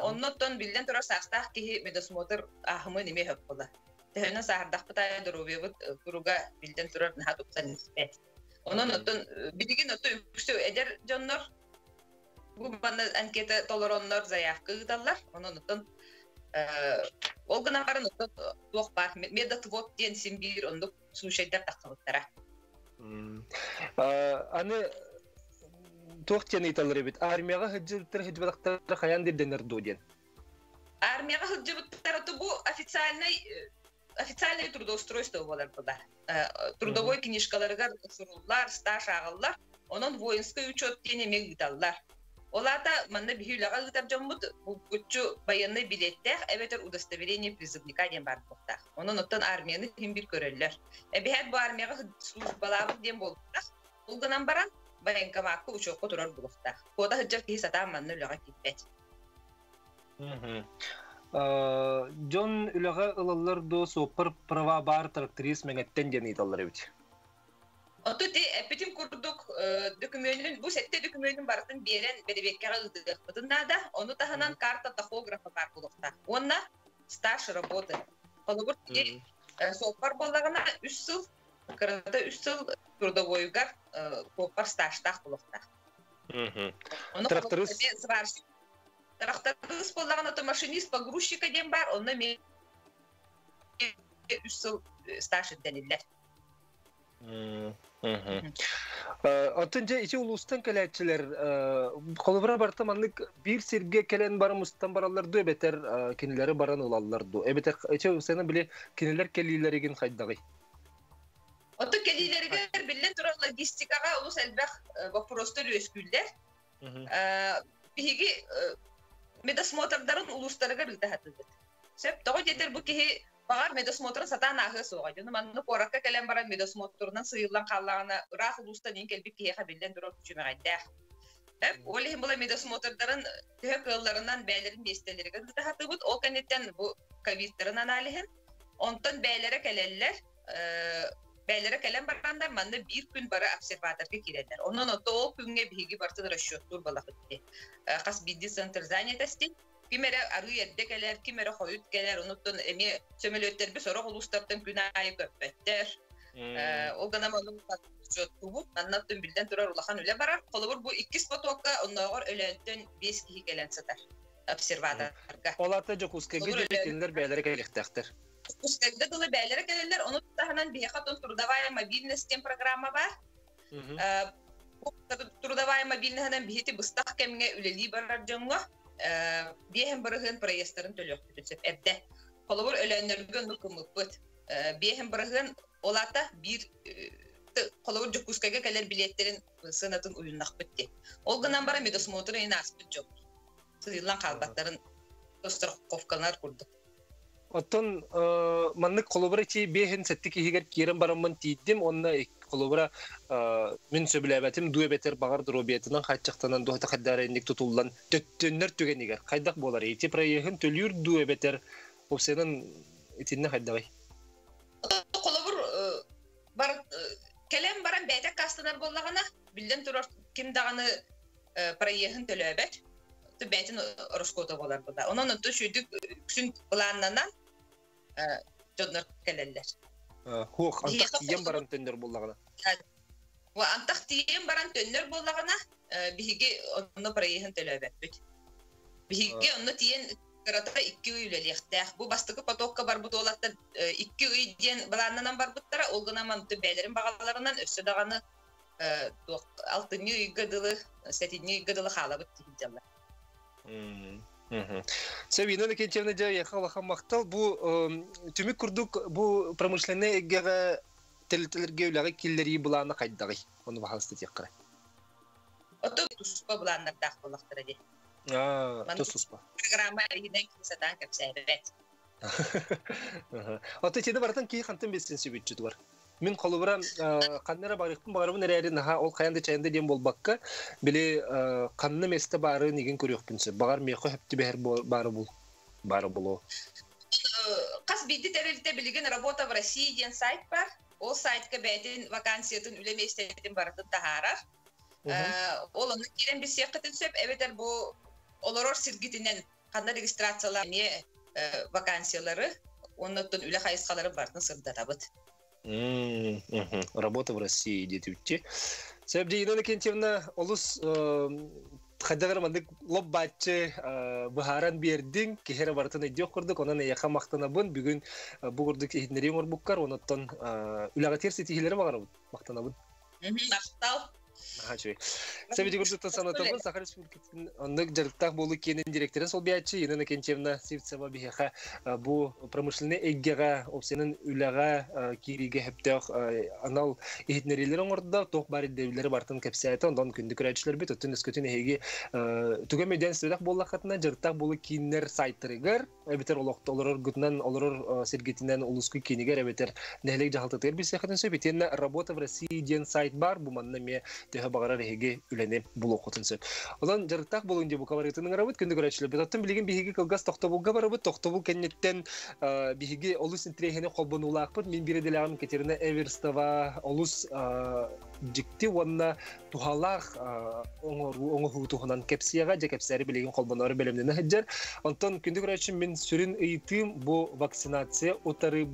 Оннуттан биллэн турар саастаах киһи медосмотр ааһымын эмиэ сөп буолар. Төһөнөн сааһырдахпыт аайы доруобуйабыт туруга биллэн турар наһаа тупсан испэт. Онон оттон билигин оттон үксү эдэр дьоннор бу манна анкета толороннор заявка ыыталлар. Онон оттон ол гынан баран оттон туох баар медотвод диэн син биир оннук случайдар тахсыбыттара. Аны туох диэн ыйыталлар эбит? Армияҕа сылдьыбыттар сылдьыбатахтар хайаан ирдэнэр дуу диэн. Армияҕа сылдьыбыттар бу официальное трудоустройство буолар була. Трудовой книжкаларыгар суруллар, стаж ааҕыллар. Онон воинский учет диэн эмиэ ыыталлар. Ол аата манна биһи үлэҕэ ыытар дьоммут булгуччу военный билеттээх эбэтэр удостоверение призывника диэн баар буолуохтаах. Онон оттон армияны ким бир көрөллөр. Эбиһээт бу армияҕа службалаабыт диэн буолбатах. Ол гынан баран военкомакка учетка турар буолуохтаах. Куота сылдьар киһи сатаан манна үлэҕэ киирбэт. Дьон үлэҕэ ылаллар дуо суоппар права баар тракторист мэҥэттэн диэн ыйыталлар эбит. Оту ти эппитим курдук дөкүмүөнүн бу сэттэ дөкүмүөнүн барытын биэрэн бэрэбиэркэҕэ ыытыахпытын наада. Ону таһынан карта тахографа баар буолуохтаах. Уонна стаж работы. Холобур, суоппар буоллаҕына 3 сыл, кырата 3 сыл трудовойугар суоппар стажтаах буолуохтаах. Ону Тракторист сварщик тракторист буоллаҕына то машинист погрузчика диэн баар, онно эмиэ 3 сыл стаж ирдэниллэр. Оттон дьэ ити улуустан кэлээччилэр холобура барыта маннык биир сиргэ кэлэн баран мустан бараллар дуу эбэтэр кинилэри баран ылаллар дуу эбэтэр ити сена били кинилэр кэлиилэригин хайдаҕый? Оттон кэлиилэригэр биллэн турар логистикаҕа олус элбэх боппуруостар үөскүүллэр. Биһиги медосмотрдарын улуустарыгар ыыта сатыыбыт. Сөп, тоҕо диэтэр бу киһи баҕар медосмотрын сатаан ааһыа суоҕа. Дьону манна куоракка кэлэн баран медосмотрунан сыыйыллан хааллаҕына, ыраах улуустан иин кэлбит киһиэхэ биллэн турар күчүмэҕэйдээх. Ол иһин була медосмотрдарын төһө кыалларынан бэйэлэрин миэстэлэригэр ыыта сатыыбыт. Ол кэнниттэн бу ковидтарын аналиһын. Онтон бэйэлэрэ кэлэллэр, бэйэлэрэ кэлэн бараннар манна биир күн бары обсерваторга киирэллэр. Онон ото ол күҥҥэ биһиги барытын расчеттуур балахыт. Хас биирдии центр занятости ким эрэ арыы эрдэ кэлэр, ким эрэ хойут кэлэр, онуттан эмиэ сөмөлүөттэрбит сорох улуустартан күн аайы көппөттөр. Ол гынан ону учуоттуубут. Манна биллэн турар улахан үлэ барар. Холобур, бу иккис потокка оннооҕор Өлөөнтөн 5 киһи кэлэн сытар обсерваторга. Ол аата Дьокуускайга кинилэр бэйэлэрэ кэлиэхтээхтэр. Дьокуускайга дылы бэйэлэрэ кэлэллэр. Ону таһынан биһиэхэ трудовая мобильность диэн программа бар. Трудовая мобильностынан биһити быстах кэмҥэ үлэлии барар дьоҥҥо 5% проездтарын төлүөхпүтүн сөп эрдэ. Холобур, Өлөөннөргө оннук гыммыппыт. 5% ол аата биир холобур Дьокуускайга кэлэр билиэттэрин сыанатын уйуннахпыт дии. Ол гынан баран медосмотр ыйын ааспыт дьон сыыйыллан хаалбаттарын страховкалар курдук. Оттон маннык холобура чи биэһин сэттик иһигэр киирэн бараммын тиийдим уонна холобура мин сөбүлээбэтим дуу эбэтэр баҕар доруобуйатынан хааччахтанан дуоһата хайдаар инник тутуллан төттөннөр түгэнигэр хайдах буолар ити проеһын төлүүр дуу эбэтэр опциянан итиннэ хайдаҕый? Холобур бар кэлэн баран бэйэтэ аккаастанар буоллаҕына, биллэн турар ким даҕаны проеһын төлөөбөт, бэйэтин ороскуота буолар була. Онон онто үчүгдүк үксүн былааннанан дьоннор кэлэллэр. Хуох, антах тиийэн баран төннөр буоллаҕына. Антах тиийэн баран төннөр буоллаҕына, биһиги онно проеһын төлөөбөппүт. Биһиги онно тиийэн кырата 2 ый үлэлиэхтээх. Бу бастакы потокка барбыт уолаттар 2 ый диэн былааннанан барбыттара, ол гынан манты бэйэлэрин баҕаларынан өссө даҕаны алтынньы ыйга дылы, сэтинньи ыйга дылы хаалабыт дьаллар. Сабина Иннокентьевна, дьэ, яха улахан махтал. Бу түмүк курдук бу промышленнай эйгэҕэ тэрилтэлэргэ үлэҕэ киллэрии былаана хайдаҕый? Ону баһаалыста этиэххэ. Ото туспа былааннардаах буоллахтара дии. Туспа. Программа иһинэн ким сатаан кэпсээбэт. Ото итини барытын киһи хантан билсин сүбүтчү бар. Мин холобура ханна эрэ барыахпын баҕарабын эрээри наһаа ол хайан да чайанда диэн буолбакка, били ханна миэстэ баарын игин көрүөхпүн сөп. Баҕар миэхэ хөп түбэһэр баары бул баары булуо. Хас биирдии тэрилтэ билигин «Работа в России» диэн сайт бар. Ол сайтка бэйэтин вакансиятын үлэ миэстэтин барытын таһаарар. Ол онно киирэн билсиэххитин сөп, эбэтэр бу олорор сиргитинэн ханна регистрациялар эмиэ вакансиялары оннуттан үлэ хайысхаларын барытын сырдатабыт. «Работа в России» диэтибитчи. Сөп Инна Иннокентьевна, олус хайдах маннык лоп бааччы быһааран биэрдиҥ, киһи эрэ барытын өйдүөх курдук, онон эйиэхэ махтанабын. Бүгүн бу курдук иһитиннэрии оҥорбуккар, онуттан үлэҕитигэр ситиһиилэри баҕарабын, махтанабын. Махтал. Наһаа үчүгэй. Сэбити курдуктан санатабын, Саха Республикатын оннук дьарыктаах буолуу киинин директорын солбуйааччы Елена Иннокентьевна Сивцева биһиэхэ бу промышленнай эйгэҕэ, опциянан үлэҕэ киириигэ сөптөөх анал иһитиннэриилэри оҥордо, туох баар ирдэбиллэри барытын кэпсээтэ. Онтон күндү көрөөччүлэрбит, оттон өскөтүн эһиги тугу эмэ өйдөөн истибэтэх буоллаххытына, дьарыктаах буолуу кииннэр сайтарыгар эбэтэр олохто олороргутунан олорор сиргитинэн улуускун киинигэр эбэтэр нэһилиэк дьаһалтатыгар билсиэххитин сөп. Итиэннэ «Работа в России» диэн сайт баар, бу манна эмиэ төһө баҕарар эһиги үлэни булуоххутун сөп. Онон дьарыктаах буолуҥ диэн бука барытын ыҥырабыт, күндү көрөөччүлэрбит. Оттон билигин биһиги кылгас тохтобулга барабыт. Тохтобул кэнниттэн биһиги олус интэриэһинэй холбонуулаахпыт. Мин биир идэлээҕим Екатерина Эверстова олус дьикти уонна туһалаах оҥоруу оҥоһуу туһунан кэпсиэҕэ, дьэ кэпсээри билигин холбоноору бэлэмнэнэ сылдьар. Онтон күндү көрөөччүм, мин сүрүн ыйытыым бу вакцинация утары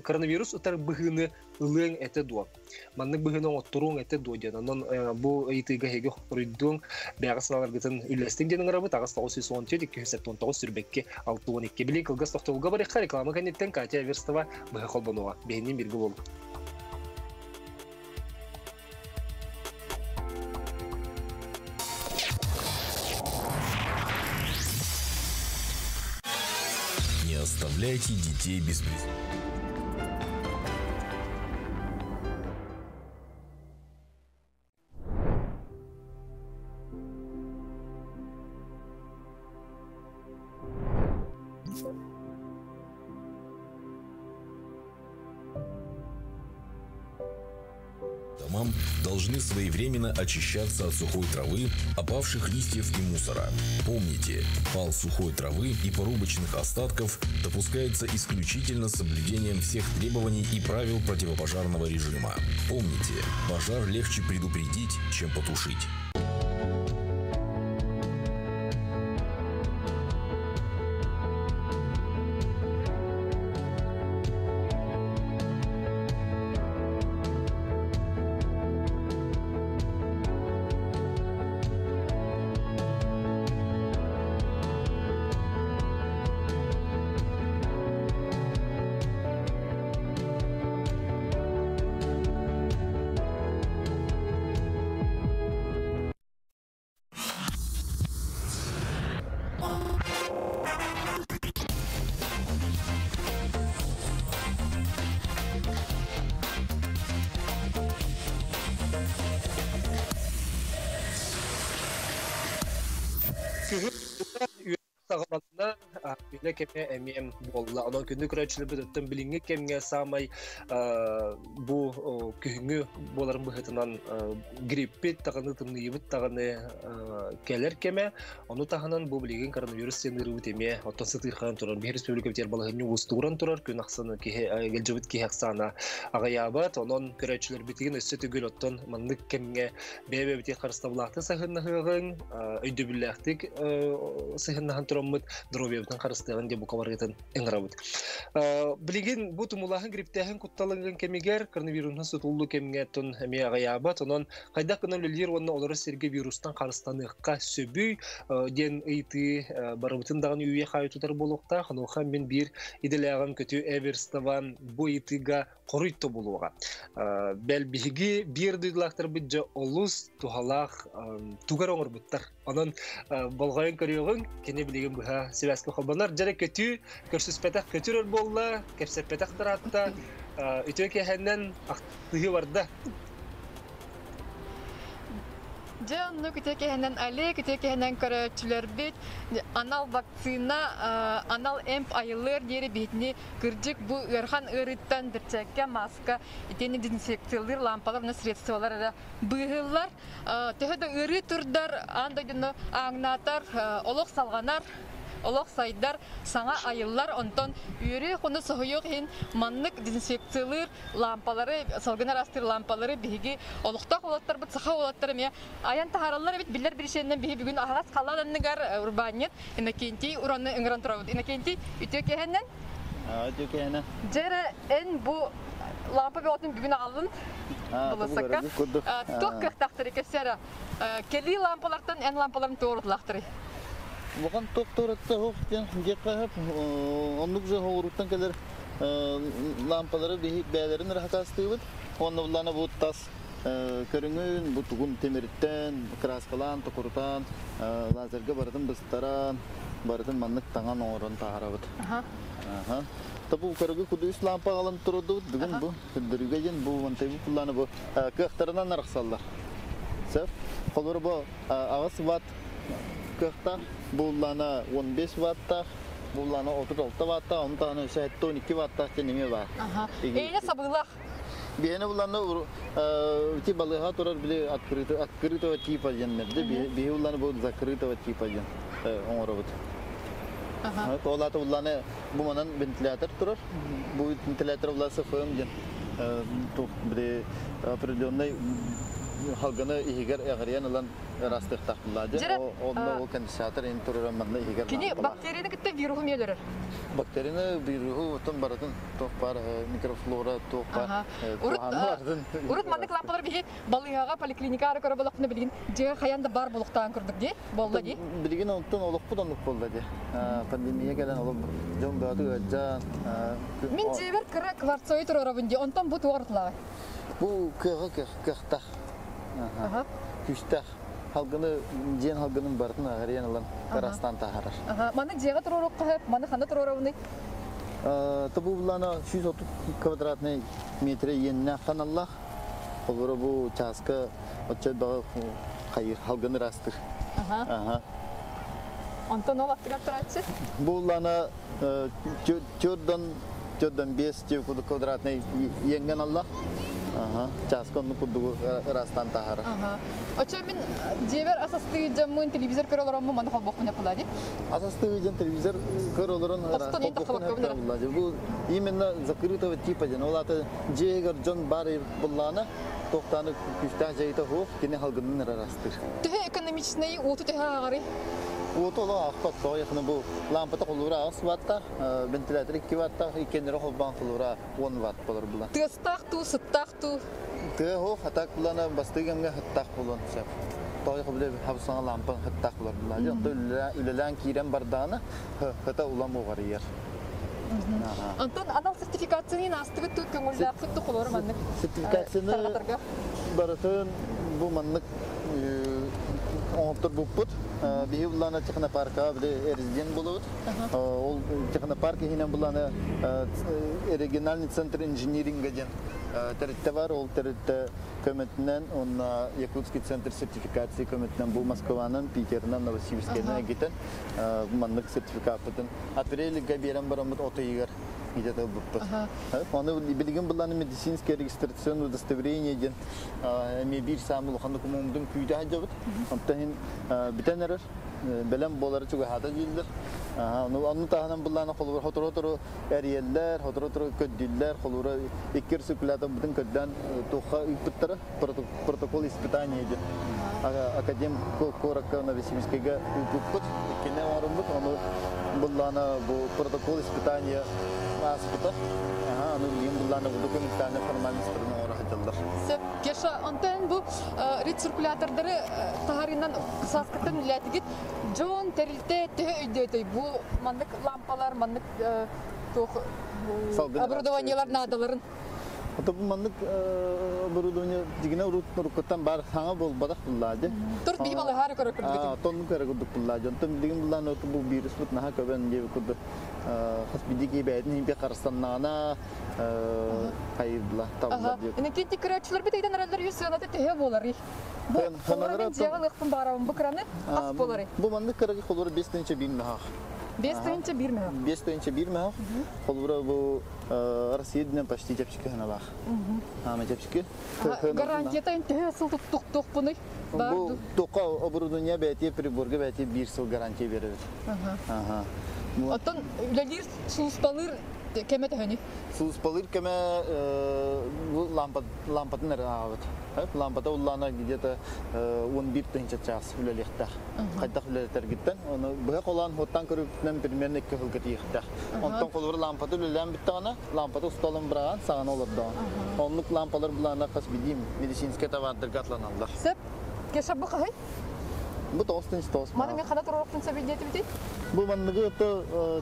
коронавирус утары быһыыны ылыаҥ этэ дуо? Маннык быһыыны оҥотторуоҥ этэ дуо диэн. Онон бу ыйытыыга эһиги хоруйдуоҥ, бэйэҕэ санааларгытын үллэстиҥ диэн ыҥырабыт. 8 914 279 22 62. Билигин кылгас тохтобулга барыахха, реклама кэнниттэн Катя Эверстова быһа холбонуоҕа. Биһинин биргэ буолуҥ. Не оставляйте детей без домам должны своевременно очищаться от сухой травы, опавших листьев и мусора. Помните, пал сухой травы и порубочных остатков допускается исключительно с соблюдением всех требований и правил противопожарного режима. Помните, пожар легче предупредить, чем потушить. Саҕаланна, үлэ кэмэ эмиэ буолла. Онон күндү көрөөччүлэрбит өттөн билиҥҥи кэмҥэ саамай бу күһүҥҥү буоларын быһыытынан гриппит даҕаны, тымныйыбыт даҕаны кэлэр кэмэ. Ону таһынан бу билигин коронавирус диэн ыарыыбыт эмиэ оттон сытыырхайан турар. Биһи республикабытыгар балаһыанньа уустугуран турар. Күн ахсын киһи ыалдьыбыт киһи ахсаана аҕыйаабат. Онон көрөөччүлэрбитигин өссө төгүл оттон маннык кэмҥэ бэйэ-бэйэбитигэр харыстабылаахтык сыһыаннаһыаҕыҥ, өйдөбүллээхтик сыһыаннаһан тураммыт доруобуйабытын харыстыаҕын диэн бука барыгытын ыҥырабыт. Билигин бу тумулааһын грипптээһин кутталыгын кэмигэр коронавируһунан сутуллуу кэмҥэ тон эмиэ аҕыйаабат. Онон хайдах гынан үлэлиир уонна олорор сиргэ вирустан харыстаныахха сөбүй диэн ыйытыы барыбытын даҕаны үүйэ хаайы тутар буолуохтаах. Онуоха мин биир идэлээҕим Көтүү Эверстова бу ыйытыыга хоруй тобулуоҕа. Бэл биһиги биир дойдулаахтарбыт дьэ олус туһалаах тугар оҥорбуттар. Онон болҕойон көрүөҕүҥ, кини билигин быһа сибээскэ холбонор. Дьэрэ көтүү, көрсүспэтэх көтүрөр буолла, кэпсэппэтэх ыраатта, үтүө киэһэннэн ахтыһыы барда. Дьэ, оннук үтүө киһинэн Олег, үтүө киһинэн көрөөччүлэрбит анал вакцина, анал эмп айыллыар диэри биһитини кырдьык бу ыарахан ыарыыттан бэрчээккэ, маска, итиэннэ дезинфекциялыыр лампалар уонна средстволар эрэ быыһыыллар. Төһө да ыарыы турдар, аан дойдуну ааҥнаатар, олох салҕанар, олох сайдар, саҥа айыллар. Онтон үөрүү хуну соһуйуох иһин маннык дезинфекциялыыр лампалары, салгын араастыыр лампалары биһиги олохтоох уолаттарбыт, саха уолаттара эмиэ айан таһаараллар эбит. Биллэр биричиэннэн биһи бүгүн аһаҕас халлаан анныгар урбаанньыт Иннокентий Ураны ыҥыран турабыт. Иннокентий, үтүө киэһэннэн. Үтүө киэһэнэн. Дьэ эн бу лампа бөҕөтүн бүгүн аҕаллын буласакка. Туох кыахтаахтары кэсэрэ. Кэлии лампалартан эн лампаларын туорутулаахтарый? Улахан туох туоратта суох диэн диэххэ сөп. Оннук же хоҕуруттан кэлэр лампалары биһи бэйэлэрин эрэ хакаастыыбыт. Уонна буллаана бу тас көрүҥүн, бу тугун тимиртэн, краскалаан, токурутаан, лазерга барытын быстаран, барытын маннык таҥан оҥорон таһаарабыт. Аха. Та бу көрүгү куду үс лампа аҕалан турудубут. Бүгүн бу көрдөрүүгэ диэн бу мантайбы пуллааны бу кыахтарынан арахсаллар. Сөп. Холобура бу 8 ватт кыахтаах, буллаана 15 ваттаах, буллаана 36 ваттаах, onu таһынан өссө 12 ваттаах диэн эмиэ баар. Эйне сабыылаах. Биһиэнэ буллаана ити балыыһа турар били открытого типа диэннэрде биһи буллаана бу закрытого типа диэн оҥоробут. Ол аата буллаана бу манан вентилятор турар. Бу вентилятор булла СФМ диэн туох били определенный халганы иһигэр эҕирийэн ылан ырастыахтаах буллаа дьэ. Онно ол конденсатор ин турар манна иһигэр Кини бактерияны кытта вируһу өлөрөр. Бактерияны, вируһу отон барытын туох бар микрофлора туох бар Урут маннык лампалар биһи балыыһаҕа поликлиникаҕа көрө болохпуна билигин дьиэ хайан да бар болохтаан курдук дии буолла дии. Билигин онтон олохпут оннук буолла дии. Пандемия кэлэн олох дьон бөҕөтү ыалдьан. Мин дьиэбэр кыра кварцовый туруорабын дии. Онтон бу туох ортолааҕый? Бу кыаҕа кыахтаах. Күүстээх. Халгыны дьиэн халгынын барытын аҕырыйан ылан ырастаан таһаарар. Маны дьиэҕэ туруоруохха сөп, маны ханна туруорабыный? Тобу буллаана 130 квадратный метр иэннээх ханаллаах. Холобура бу чааска оччо баҕа хайыр халгын ырастыр. Онтон ол аттыгар турааччы? Бу буллаана төрдөн төрдөн 5 квадратный иэнген аллах. Чааска онну курдугу ырастан таһаарар. Очо мин дьиэбэр ас астыы дьаммын телевизор көрө олороммун маны холбохпун эппулаа дии. Ас астыы дьон телевизор көрө олорон холбохпун эппулаа дии. Бу именно закрытого типа дьон. Ол аты дьиэгэр дьон бар буллаана тохтааны күстээх дьайыта хуох кини халгынын ырастыр. Төһө экономичный уоту төһө ааҕарый? Уоту олох аахпат тоҕо бу лампата холуура 8 ваттаах, вентилятор 2 ваттаах, иккиэннэри холбоон холуура 10 ватт болор була. Тыастаах туу, сыттаах туу? Тыа хуох, атак булана бастыы кэмҥэ сыттаах булуон сөп. Тоҕо биле хабсаҥа лампа сыттаах булар була. Онто үлэлээн киирэн бардаана хыта улам уҕарыйар. Онтон анал сертификацияны аастыгыт туу көҥүллээххит туу холоро маннык? Сертификацияны барытын бу маннык оҥоптор буппут. Биһи буллаана технопарка били резидент болобут. Ол технопарк иһинэн буллаана региональный центр инжиниринга диэн тэрилтэ бар. Ол тэрилтэ көмөтүнэн онно Якутский центр сертификации көмөтүнэн бу Москванан, Питерынан, Новосибирскайынан эгитен маннык сертификаппытын апрельга биэрэн бараммыт от ыйыгар где-то ылбыппыт. Аны билигин буллаана медицинское регистрационное удостоверение диэн эми биир саамы улахан докумуоммутун күүтэ сылдьабыт. Онтон иһин бүтэн эрэр бэлэм буолары чугаһаата дииллэр. Онну таһынан буллаана холобур хотору-хотору эрийэллэр, хотору-хотору көрдүүллэр, холобура икки циркулятор бытын көрдөөн туохха ыыппыттара протокол испытания диэн. Академ куоракка Новосибирскайга ыыппыппыт. Иккинэ оҥоруммут, ону буллаана бу протокол испытания ааспыта. Аны билигин буллаана бу документальный формальностарын оҥоро сылдьаллар. Сөп. Кеша, онтон бу рециркулятордары таһарынан сааскыттан үлэлээтигит. Дьон тэрилтэ төһө өйдөөтөй бу маннык лампалар, маннык туох оборудованиелар наадаларын? Ото бу маннык оборудование дигине урут уруккуттан бар саҥа буолбатах буллаа дьэ. Турт биһи балыһаары көрөр курдук. Тонну көрөр курдук буллаа дьэ. Онтон билигин буллаан оту бу вирус бут наһаа көбөн диэби курдук хас биди киһи бэйэтин иһин харыстаннаҕына хайырдыла табыллар диэбит. Инники көрөөччүлэр бит ыйтан эрэллэр үс сыаната төһө буоларый? Бу холоро мен дьиэҕэ ылыахпын баарабын бу кыраны хас буоларый? Бу маннык кырагы холоро 5 тыһыынча 1 мөһөх. 5 тыһыынча 1 мөһөх. 5 тыһыынча 1 мөһөх. Холоро бу Россия динен почти чэпчэки хыналаах. Ама чэпчэки. Гарантията төһө сыл туттуохпунуй? Бу тоқа оборудование бәйти приборга бәйти 1 сыл гарантия беребит. Оттон үлэлиир сулуспалыыр кэмэ төһөнүй? Сулуспалыыр кэмэ бу лампатын эрэ ааҕабыт. Лампата уллаана где-то 11 тыһыынча чаас үлэлиэхтээх. Хайдах үлэлэтэргиттэн. Оны быһа холоон хуоттан көрүппүтүнэн примерно 2 сылга тиийиэхтээх. Онтон холобур лампата үлэлээн бүттэҕинэ, лампата усталын быраҕан саҕана олордоҕун. Оннук лампалар булаана хас бидиим медицинскэй товардарга атланаллар. Сөп. Кеша бу хаһый? Бу тоҕус тыһыынча тоҕус. Маны мен хана туруорукпун сөбүй диэтибитий? Бу манныгы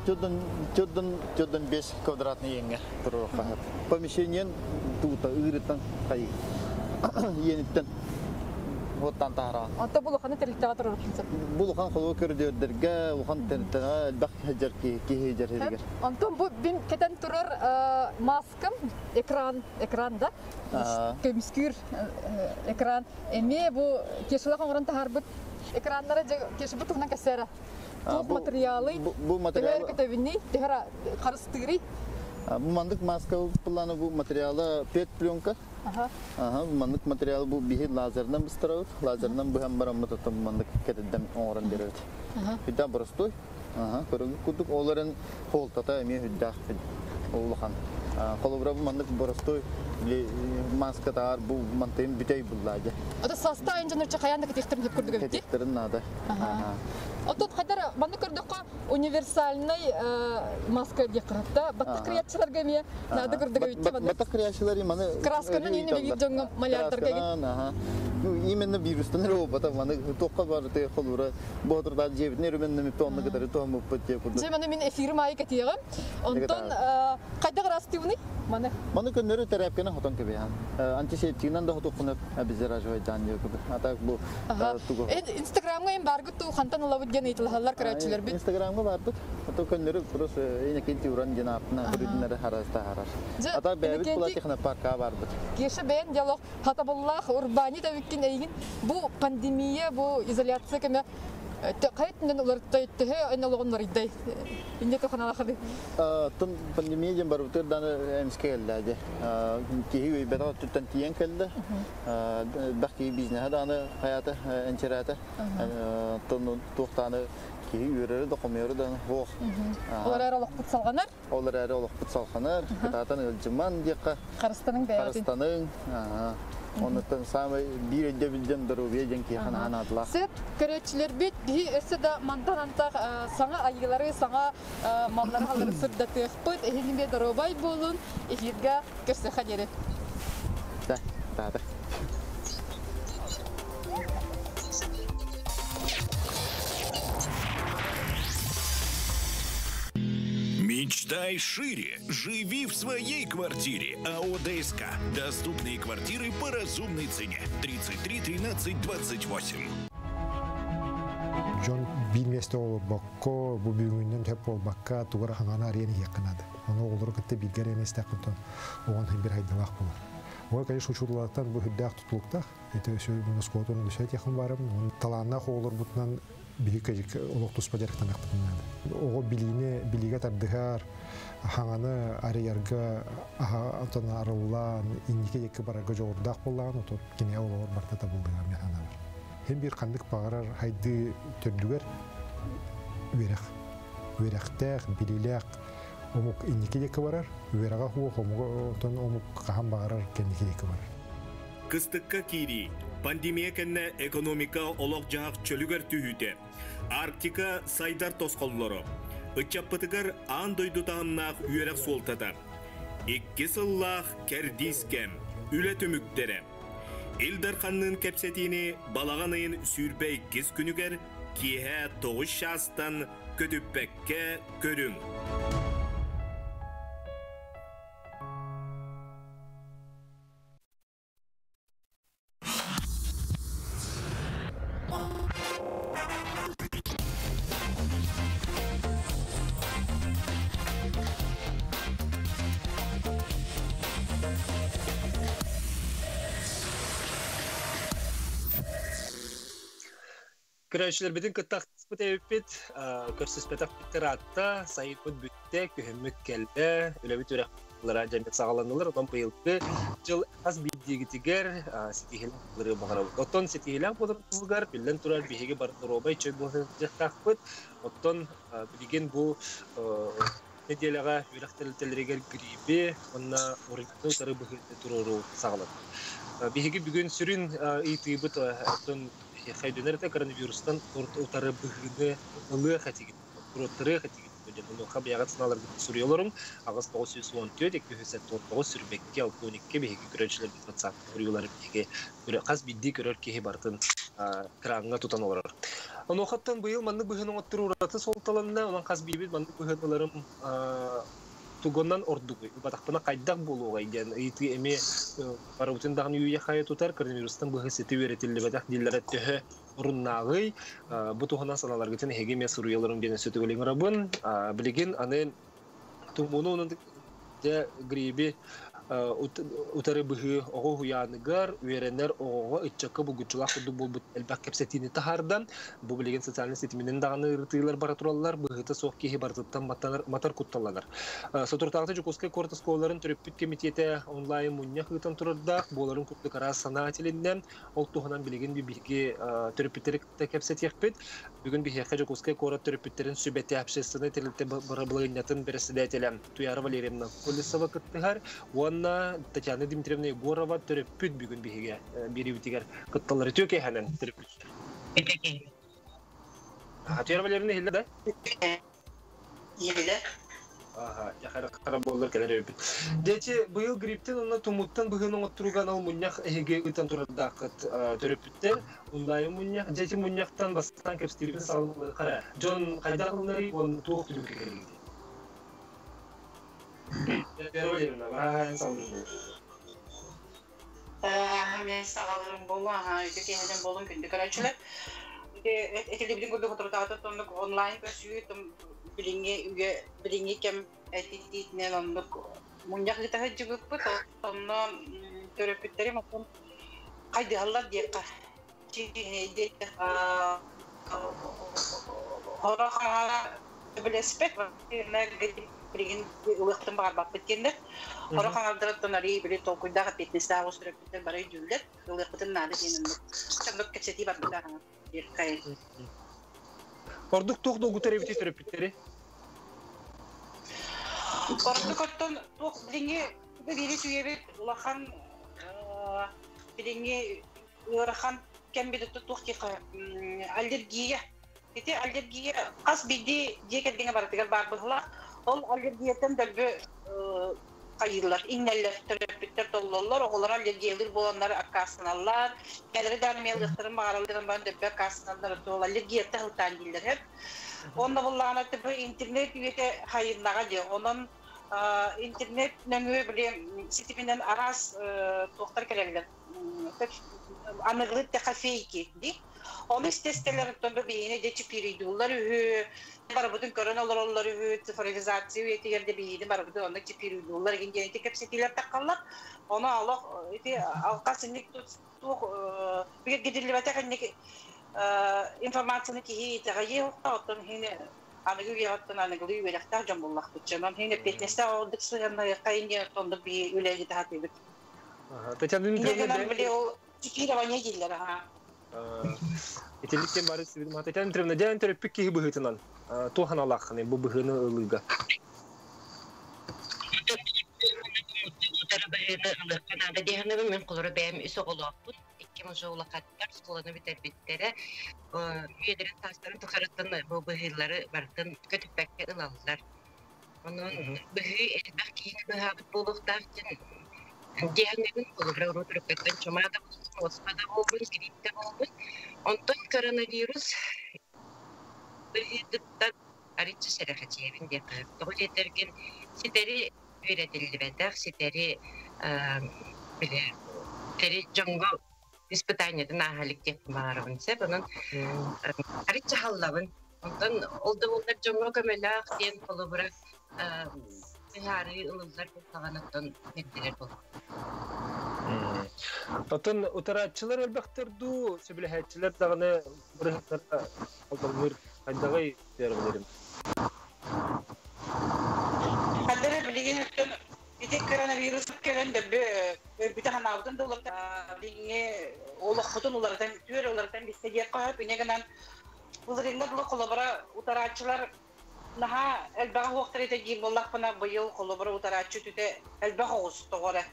төрдөн төрдөн төрдөн 5 квадратный иэҥҥэ туруорукка сөп. Помещениен туута ыырыттан хайы иэниттэн уоттан таһараҕын. Онто бу улаханы тэрилтэҕэ туруорукпун сөп. Бу улахан холуо көрүдүөрдэргэ, улахан тэрилтэҕэ элбэх сылдьар киһи сылдьар сиригэр. Онтон бу бим кэтэн турар маскам экран экран да көмүскүүр экран эмиэ бу кешалах оҥорон таһаарбыт экраннара кеша бу туһунан кэсээрэ. Туох материалы бу материал төһөр көтөбүнүй, төһөр харыстыырый? Бу маннык маска планы бу материала пет пленка. Ага, бу маннык материал бу биһи лазерынан быстарабыт. Лазерынан быһан бараммыт оттон маннык кэтэрдэн оҥорон беребит. Хүдда простой. Ага, көрүҥ курдук оларын холтата эмиэ хүддаах улахан. Холобура бу маннык простой маска таар бу мантайын бүтэй буллаады. Ото саста инженерче хаян да кетехтерин хөп курдук эбит. Кетехтерин надо. Отут хадар манны көрдөккө универсальный маска диye кырапта. Баттах криячыларга эмиэ надо курдук эбит. Баттах криячылар маны красканан ине бигит жоңго малярдарга. Ага. Ну именно вирустан робата маны тоққа бар те холура ботурда жебитне рүмен неми тонны кытары томму пытте курдук. Же маны мин эфирим айы кетиегем. Онтон кайда карастыбыны? Маны. Маны көннөрү терапияны хотон кебе. Антисептигинен да хотокунап обеззараживать дан деп. А так бу тугу. Инстаграмга эм баргыт ту хантан алабыт ген ыйтылалар көрөчүлөр бит. Инстаграмга барбыт. Ато көннөрү просто эне кенти уран ген апна көрүдүнөр хараста харар. Ата бэбит була технопаркка барбыт. Кеше бен диалог хатабыллах урбани да виккин эйгин бу пандемия бу изоляция кеме кайтындан улар төһө энологоннор иддай. Инде тоханалахады. Тын пандемия ден барбытыр даны эмске келді. Кихи өйбәт түттен тиен келді. Бәк кихи бизнеһе даны хаята энчерәте. Тын туқтаны кихи үйрері да қомері да ох. Олар әрі олық бұт салғанар? Олар әрі олық бұт салғанар. Кытатан ылжыман дейққа. Қарыстаның бәйәтін. Қарыстаның. Онытын самый бир өйдө билден здоровье ден кихан анадыла. Сет көрөчүлөр бит биһи өссө да мантан антах саңа айылары, саңа маллары халары сырдатыахпыт, эһини бе доробай болун, эфирге көрсө хадери. Да, да, да. Мечтай шире. Живи в своей квартире. АО ДСК. Доступные квартиры по разумной цене. 33 13 28. Джон бир месте ол бакко, бу бүгүннен төп ол бакка тугара хаңана арена якынады. Оны олор кытты билгер эмес тақынтон оған бир хайдалах болар. Ой, конечно, учурлаттан бу хүддәк тутулуктах. Это все скотун өсөт якын барым. Он таланна олор бутнан биһи кежик олох туспа жарыктан акпытынады. Ого билине билиге тардыгар хаңаны арыярга аха антон арыллан иннике екки барарга жогордаак боллаган отот кине олор барта табылдыгар мен бар. Хем бир кандык багарар хайды төрдүгер үерэх. Үерэхтээх, билилээх омук иннике екки барар, үерэҕэ хуох омуга отон омук кахан багарар кеннике екки барар. Кыстыкка кири, пандемия кэннэ экономика олох жаһах чөлүгэр түһүүтэ. Арктика сайдар тосқоллору. Ыччаппытыгар аан дойду таһымнаах үөрэх суолтата. Икки сыллаах кэрдиис кэм, үлэ түмүктэрэ. Илдар ханнын кэпсэтиини балаҕан ыйын сүүрбэ иккис күнүгэр киэһэ тоҕус чаастан көтүппэккэ көрүҥ. Көрәшілер бітін кыттақтыспыт әйіппет, көрсіспетақ біттер атта, сайыппыт бүтте, күхіммік келді, үләбіт үрәқлара жәмет сағаланылыр, отон бұйылды жыл аз биддегітігер сетихилен бағарабыт. Оттон сетихилен болыр білден тұрар бихеге бар робай чөй болсын жақтақпыт, оттон білген бұл неделяға үрәқтілтілерегер грибе, онна оригинал тары бұхылды тұрору сағалады. Бихеге бүгін сүрін ыйтыйбыт, оттон хайдунерте коронавирустан утары быгыны ылы хатигит, туроттары хатигит. Оны хаб ягат сыналар сурьолорум, агыс 914, 219 сүрбекке, 62 беги көрөчүлөр бит WhatsApp сурьолар беги. Каз бидди көрөр кеһи бартын кранга тутан олорор. Оны хаттан быйыл маннык быһын оңоттуру ураты солталанна, онан каз бибит маннык быһыналарым тугоннан ордугуй. Батақпына қайдақ болуға иден. Ыйты эме барабытын дағын үйе хайы тутар, коронавирустан быһы сети өретілі бәдақ диллері төһө оруннаагый. Бу туһунан саналаргытын эһиги ме суруяларым ден сөтүгөлең рабын. Билигин аны тумуну онун де гриби Утары быһыы оҕо уһуйааныгар, үөрэнэр оҕоҕо, ыччакка булгуччулаах курдук буолбут элбэх кэпсэтиини таһаарда. Бу билигин социальнай ситиминэн даҕаны ырытыылар бара тураллар, быһыыта суох киһи барытыттан матар кутталланар. Соторутааҕыта Дьокуускай куорат оскуолаларын төрөппүт кэмитиэтэ онлайн мунньах ыытан турардаах, буоларын курдук араас санаа этилиннэ. Ол туһунан билигин биһиги төрөппүттэри кытта кэпсэтиэхпит. Бүгүн биһиэхэ Дьокуускай куорат төрөппүттэрин сүбэтэ общественнай тэрилтэ бырабылыанньатын бэрэссэдээтэлэ Туяра Валерьевна Колесова кыттыһар уонна Татьяна Дмитриевна Егорова төрөппүт бүгүн биһиги биэриибитигэр кытталлар. Үтүө киэһэнэн төрөппүттэр. Туяра Валерьевна иһиллэ да? Иһиллэ. Хара буоллар кэлэр эбиппит. Дьэчи быйыл грипптен уонна тумуттан быһыын оҥотторууга анал мунньах эһиги ыытан турардааххыт төрөппүттэр. Онлайн мунньах, дьэчи мунньахтан бастаан кэпсэтиибин саҕалыахха. Дьон хайдах ылынарый уонна туох түмүккэ кэллигит? Мен саҕалырым буолуо, ити киэһэнэн буолун күндү көрөөччүлэр. Этилибитин курдук соторутааҕыта оннук онлайн көрсүү билиҥҥи үйэ билиҥҥи кэм этитиитинэн оннук мунньах ыыта сылдьыбыппыт. Онно төрөппүттэрим оттон хайдыһаллар диэххэ. Хорох сөбүлэспэт билигин ылыахтын баҕарбаппыт диэннэр. Хорох аҥардарыттан арыы били толкуйдаах эппиэтинэстээх оҕус төрөппүттэр бары өйдүүллэр. Ылыахпытын наада диэн оннук. Оннук кэпсэтии барбыта диэххэ. Ордук туох долгутар эбити төрөппүттэри? Ордук оттон туох билиҥҥи биири сүүйэбит улахан билиҥҥи ыарахан кэм бидэтэ туох диэххэ аллергия. Ити аллергия хас биирдии дьиэ кэргэҥҥэ барытыгар баар быһыылаах. Ол аллергияттан дөлбү хайыыллар, иҥнэллэр, төрөппүттэр толлоллор, оҕолоро аллергиялыыр буоланнар аккаастаналлар. Кэлэри даҕаны эмиэ ылыахтарын баҕаралларын баран дөлбү аккаастаналлар, ол аллергияттан сылтаан дииллэр сөп. Уонна буллаҕына типа интернет үйэтэ хайыннаҕа дии. Онон интернет нөҥүө били ситиминэн араас туохтар кэлэллэр. Аныгылыы техофейки дии. Ону истэстэлэриттэн бу биһиги дьэ чипириидууллар үһү, барыбытын көрөн олороллор үһү, цифровизация үйэтигэр да биһигини барыбытын онно чипириидууллар игин диэн ити кэпсэтиилэр таххаллар. Ону олох ити алҕас инник туох бигэргэтиллибэтэх инник информацияны киһи итэҕэйиэ оттон иһин аныгы үйэҕиттэн аныгылыы үөрэхтээх дьон буллахпыт. Онон иһин эппиэтинэстээх оҕолордук сыһыаннаһыахха иһин оннук биһи үлэлии таһатыыбыт. Татьяна Дмитриевна, били ол чипирование дииллэр аха. Итинник кем бары сибидим. Татьяна Дмитриевна, дьэн төрөппүт киһи быһыытынан туох аналааххыный бу быһыыны ылыыга? Утары быһыыны ылыахха наада диэхинэбин мин холоро бэйэм үс оҕолоохпун. Икки мужа улахаттар оскуоланы бүтэрбиттэрэ. Үйэлэрин таастарын тухарыттан бу быһыылары барытын көтүппэккэ ылаллар. Онон быһыы элбэх киһини быһаабыт буолуохтаах диэн диэхинэбин холобура урут өрөппөттөн чумаа да буоллун, уоспа да буоллун, грипп да буоллун. Онтон коронавирус быһыытыттан арыычча сэрэхэчийэбин диэххэ. Тоҕо диэтэргин ситэри үөрэтиллибэтэх, ситэри били ситэри дьоҥҥо испытаниетын ааһа илик диэхпин баҕарабын сөп. Онон арыычча хааллабын. Онтон ол да буоллар дьоҥҥо көмөлөөх диэн холобура быһаарыы ылыллар буоллаҕына бэрдэрэр буолуо. Оттон утарааччылар элбэхтэр дуу, сөбүлэһээччилэр даҕаны бырыһыттара албаҥныыр хайдаҕый диэрбилэрим. Хаддара билигин өттөн ити коронавирус кэлэн дөрбү өлбүтэ ханаабытын да уларыта билиҥҥи олохпутун уларытан түөр уларытан бистэ диэххэ сөп. Инньэ гынан былырыыҥҥа дылы холобура утарааччылар наһаа элбэҕи уохтар этэ диир буоллахпына быйыл холобура утарааччы үтүтэ элбэх оҕус тоҕо эрэ.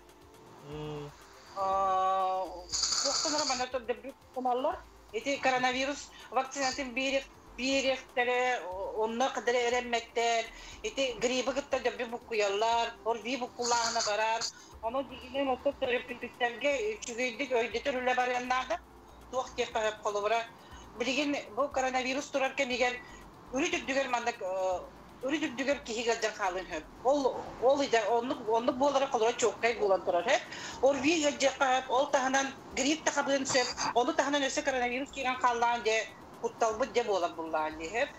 Туохтан эрэ манна дөрбү туналлар. Ити коронавирус вакцинатын биэриэхтэрэ, онно кадары эрэммэттэр, ити грибы кытта дөрбү буккуйаллар, ОРВИ буккулааһына барар. Ону дигинэн оттон төрөппүттэргэ үчүгэйдик өйдөтөр үлэ барыан наада. Туох диэххэ сөп холобура билигин бу коронавирус турар кэмигэр үрүт үрдүгэр маннык үрүт үрдүгэр киһи ыалдьан хаалыан сөп. Ол ол идэ оннук оннук буолара холоро чуоккай буолан турар сөп. ОРВИ ыалдьыахха сөп, ол таһынан грипп да хабыан сөп, ону таһынан өссө коронавирус киирэн хааллаҕын дьэ кутталбыт дьэ буолар буллаҕын дии сөп.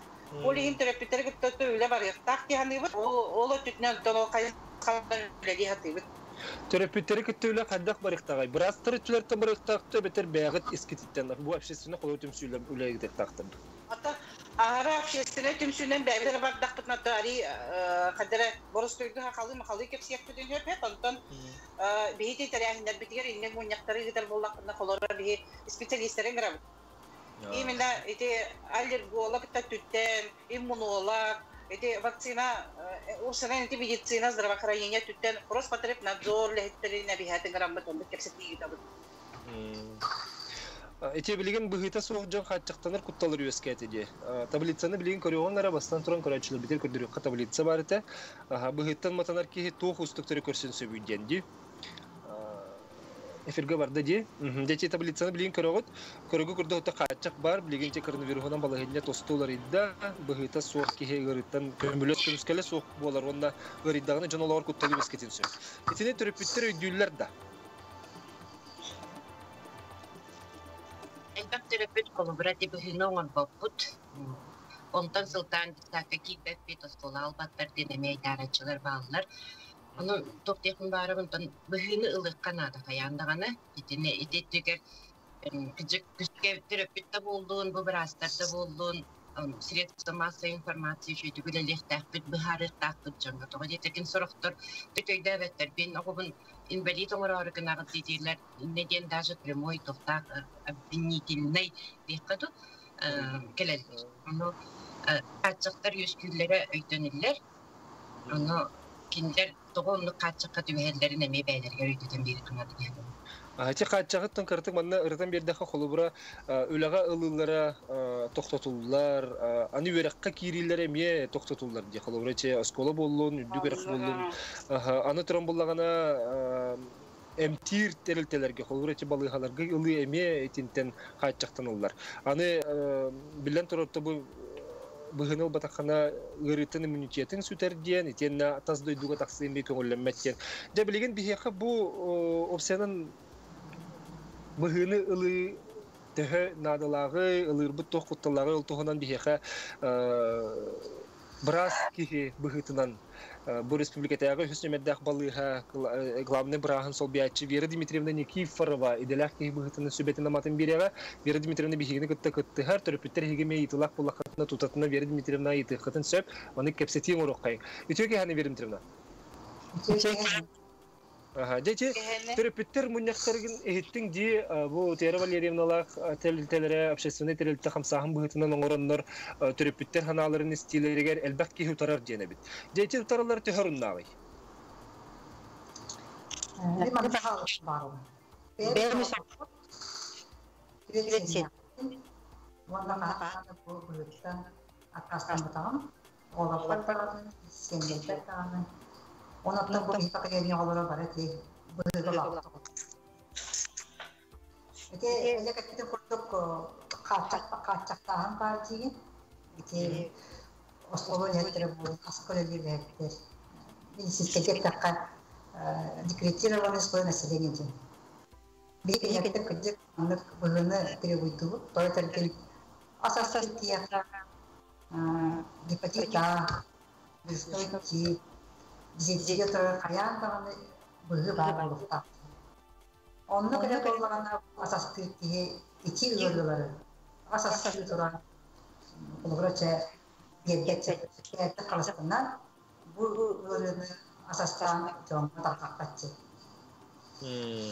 Ол иһин төрөппүттэри кытта үлэ барыахтаах дии саныыбыт. Ол ол өттүтүнэн онтон ол хайысханан үлэлии сатыыбыт. Төрөппүттэри кытта үлэ хайдах барыахтааҕый? Быраастар өттүлэриттэн барыахтаахтар эбэтэр бэйэҕит искититтэн бу общественнай холобур түмсүүлэр үлэлиэхтээхтэр дуо? Ата аһара общественнай түмсүүнэн бэйэбит эрэ бардахпытына то арий хадара боростуойга хахалыы-махалыы кэпсиэхпитин сөп онтон биһи тэрээһиннэрбитигэр инник мунньахтары ыытар буоллахпытына холоро биһи специалистары ыҥырабыт. Именно ити аллерголог түттэн, иммунолог, ити вакцина, урсанан ити медицина, здравоохранение түттэн Роспотребнадзор үлэһиттэрин эбиһээтин ыҥыраммыт оннук кэпсэтии ыытабыт. Ити билигин быһыыта суох дьон хааччахтанар кутталлар үөскээтэ дии. Таблицаны билигин көрүөҕүҥ эрэ, бастан туран көрөөччүлэрбитигэр көрдөрүөххэ таблица баар этэ. Быһыыттан матанар киһи туох уустуктары көрсөн сөбүй диэн дии. Эфиргэ барда дии. Дьэ ити таблицаны билигин көрөҕүт. Көрөгү көрдөһүттэ хааччах баар. Билигин ити коронавируһунан балаһыанньа тосту уларыйда. Быһыыта суох киһи ыарыыттан көмүлүөк көмүскэлэ суох буолар уонна ыарыйдаҕына дьон олоҕор кутталы үөскэтин сөп. Итини төрөппүттэр өйдүүллэр да? Элбэх төрөппүт холобура ити быһыыны оҥорбоппут. Онтон сылтаан детсадка киирбэппит, оскуола албаттар диэн эмиэ айдаараччылар бааллар. Ону туох диэхпин баарабын, онтон быһыыны ылыахха наада хайаан даҕаны. Итини ити өттүгэр кырдьык төрөппүт да буоллун, бу быраастар да буоллун, средства массовой информации үчүгэйдик үлэлиэхтээхпит, быһаарыахтаахпыт дьоҥҥо. Тоҕо диэтэргин сорохтор өйдөөбөттөр. Мин оҕобун инбэлиит оҥороору гынаҕыт диэтиилэр. Иннэ диэн даже прямой тохтаах обвинительнай диэххэ дуу кэлэллэр. Ону хааччахтар үөскүүллэрэ өйдөнүллэр. Ону кинилэр тоҕо оннук хааччахха түбэһэллэрин эмиэ бэйэлэригэр өйдөтөн биэриэххэ наада диэн. Ити хааччаҕыттан кыратык манна ырытан биэрдэххэ, холобура, үлэҕэ ылыылара тохтотуллар, аны үөрэххэ киириилэрэ эмиэ тохтотуллар дии. Холобура, че оскуола буоллун, үрдүк үөрэх буоллун, аны туран буллаҕына эмтиир тэрилтэлэргэ, холобура, ити балыыһаларга ылыы эмиэ итинтэн хааччахтаныллар. Аны биллэн турар, бу быһыыны ылбатаххына ыарыыттан иммунитетыҥ сүтэр диэн, итиэннэ тас дойдуга тахсыы эмиэ көҥүллэммэт диэн. Дьэ, билигин биһиэхэ бу опциянан быһыыны ылыы төһө наадалааҕый, ылыырбыт туох кутталлааҕый, ол туһунан биһиэхэ быраас киһи быһыытынан бу республикатааҕы үһүс нүмердээх балыыһа главный бырааһын солбуйааччы Вера Дмитриевна Никифорова идэлээх киһи быһыытынан сүбэтин аматын биэриэҕэ. Вера Дмитриевна биһигини кытта кыттыһар, төрөппүттэр эһиги эмиэ ыйытыылаах буоллаххытына тутатына Вера Дмитриевна ыйытыаххытын сөп. Ону кэпсэтии оҥоруоххайыҥ. Үтүө киэһэни, Вера Дмитриевна. Үтүө киэһэни. Дьэ, ити төрөппүттэр мунньахтарыгын иһиттиҥ дии, бу Тера Валерьевналаах тэрилтэлэрэ общественнай тэрилтэ хамсааһын быһыытынан оҥороннор төрөппүттэр санааларын истиилэригэр элбэх киһи утарар диэн эбит. Дьэ, ити утараллар төһө оруннааҕый? Аккаастамматаҕым оҕолорбор даҕаны, сиэннэрбэр даҕаны. Онон бу киһи поколение оҕолоро бары ити быһыыга улааппыт. Ити элек эппитин курдук хааччахтааһын баар диигин. Ити оскуола үлэһиттэрэ буолун, хаска үлэлиир үлэһиттэр. Медицинскэйгэ эттэххэ, декретированный слой населения диэн. Биһиги кырдьык маннык быһыыны требуйдубут. Тоҕо этэргин ас астыыр киһиэхэ гепатит А, вирусной тип, дизентерия турар хайаан даҕаны быһыы баар буолуохтаах. Онно кэлэр буоллаҕына ас астыыр киһи ити ыарыылары ас астыы туран холобура чэ биэрбэт сөп халыстынан бу ыарыыны ас астаан дьоҥҥо тарҕаппатчы.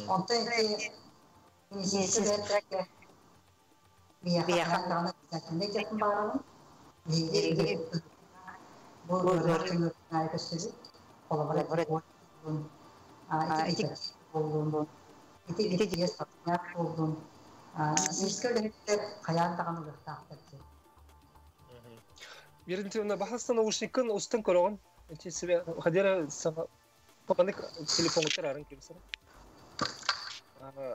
Онтон ити медицинскэй Биһиэхэ даҕаны обязательно диэхпин баҕарабын. Биһиги бу ыарыһах дьоннорун көстөбүт. Холобура, буоллун, ити буоллун, ити гипотез буоллун. Медицинскэй үлэһиттэр хайаан даҕаны ылыахтаахтар диэн. Вера баһастан наушниккын устан көрөҕүн. Ити себе хадера Панык телефоҥҥуттар арын кимсэр.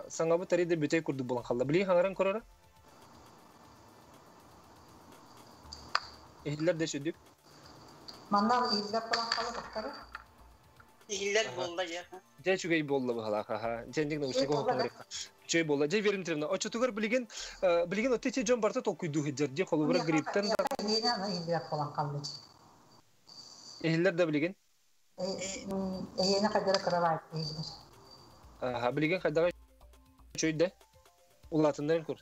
Саҥабыт арыйда бүтэй курдук буолан халла. Билигин хаҥаран көрөрө. Иһиллэр да сүдүк. Манна иһиллэр буолан халла тохтору. Иһиллэр буолла дьэ. Дьэ үчүгэй буолла быһалаах аха. Дьэ инник наушник оһохтон Үчүгэй буолла. Дьэ Вера Дмитриевна, оччотугар билигин билигин отто ити дьон барыта толкуйдуу сылдьар дии холобура грипптен Иһиллэр буолан халла. Иһиллэр да билигин? Эһиэнэ хайдара кыралаайт иһиллэр. Аха, билигин хайдаҕа үчүгэй улаатыннарын кур.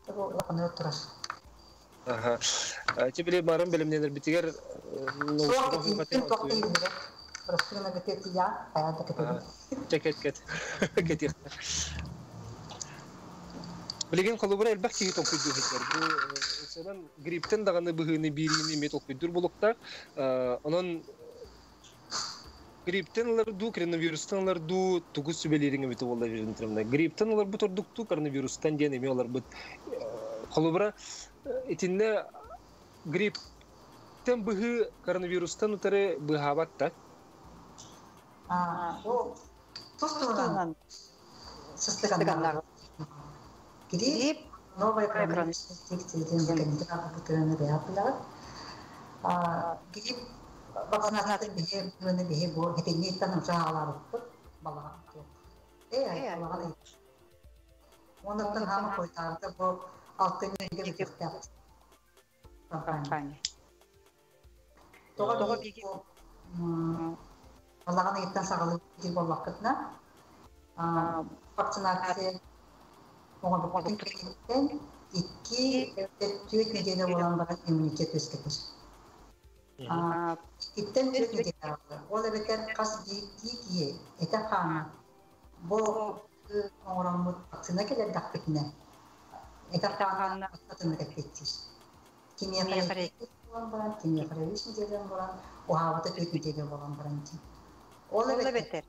Улаханыр турар. Аха. Ти били барын билимненер битигер Суох иһиллэр. Простыгына гытыа хайа да кетебит. Чекет кет. Кетир. Билигин холобура элбэх киһи толкуйдуур иһиттэр. Бу сынан грипптен даҕаны быһыыны биириини эмиэ толкуйдуур булуктар. Онон грипптен ылар дуу, коронавирустан ылар дуу тугу сүбэлиириҥ эбитэ буолла Валентиновна. Грипптен ыларбыт ордуктуу, коронавирустан диэн эмиэ ыларбыт. Холобура итиннэ грипптен быһыы коронавирустан утары быһаабат да? Бу тус-туһунан сыстыганнар. Грипп, новая коронавирусная инфекция диэн кэнники бутыраны бэйэ Грипп вакцинациятын биһи быһыны биһи бу хэтиннииттэн ымсаалаабыппыт балаҕан балаҕан Онуттан хаама хойутаабыта бу алтынньыга бүтүөхтээх компания. Тоҕо биһиги балаҕан ыйыттан саҕалыы буоллахпытына вакцинация оҥорбуппутун кэнниттэн 2-4 нэдиэлэ буолан баран иммунитет үөскэтэр. 2-ттэн 4 нэдиэлэ. Ол эбэтэр хас биирдии киһи этэ хаана бу оҥороммут вакцина кэлэрдэхпитинэ этэ хаана атыннык эппиэттиир. Кимиэхэ буолан баран, кимиэхэ үс нэдиэлэ буолан, уһаабыта 4 нэдиэлэ буолан баран дии. Ол эбэтэр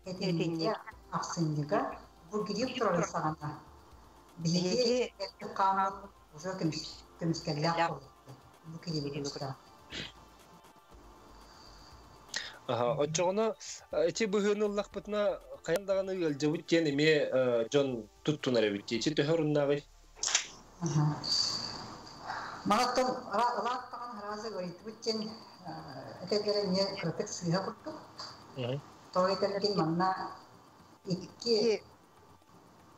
этинньигэ, ахсынньыга бу грипп турарын саҕана биһиги хааммыт уже көмүскэллээх буолуохта. Бу гриппи көмүскэллээх. Оччоҕуна ити быһыыны ыллахпытына хайан даҕаны ыалдьыбыт диэн эмиэ дьон туттунар эбит дии. Ити төһө оруннааҕый? Манаттан ылааттаҕын харааза ыарыйтыбыт диэн этэллэрэ эмиэ кыратык сыыһа курдук. Тоҕо этэргин манна икки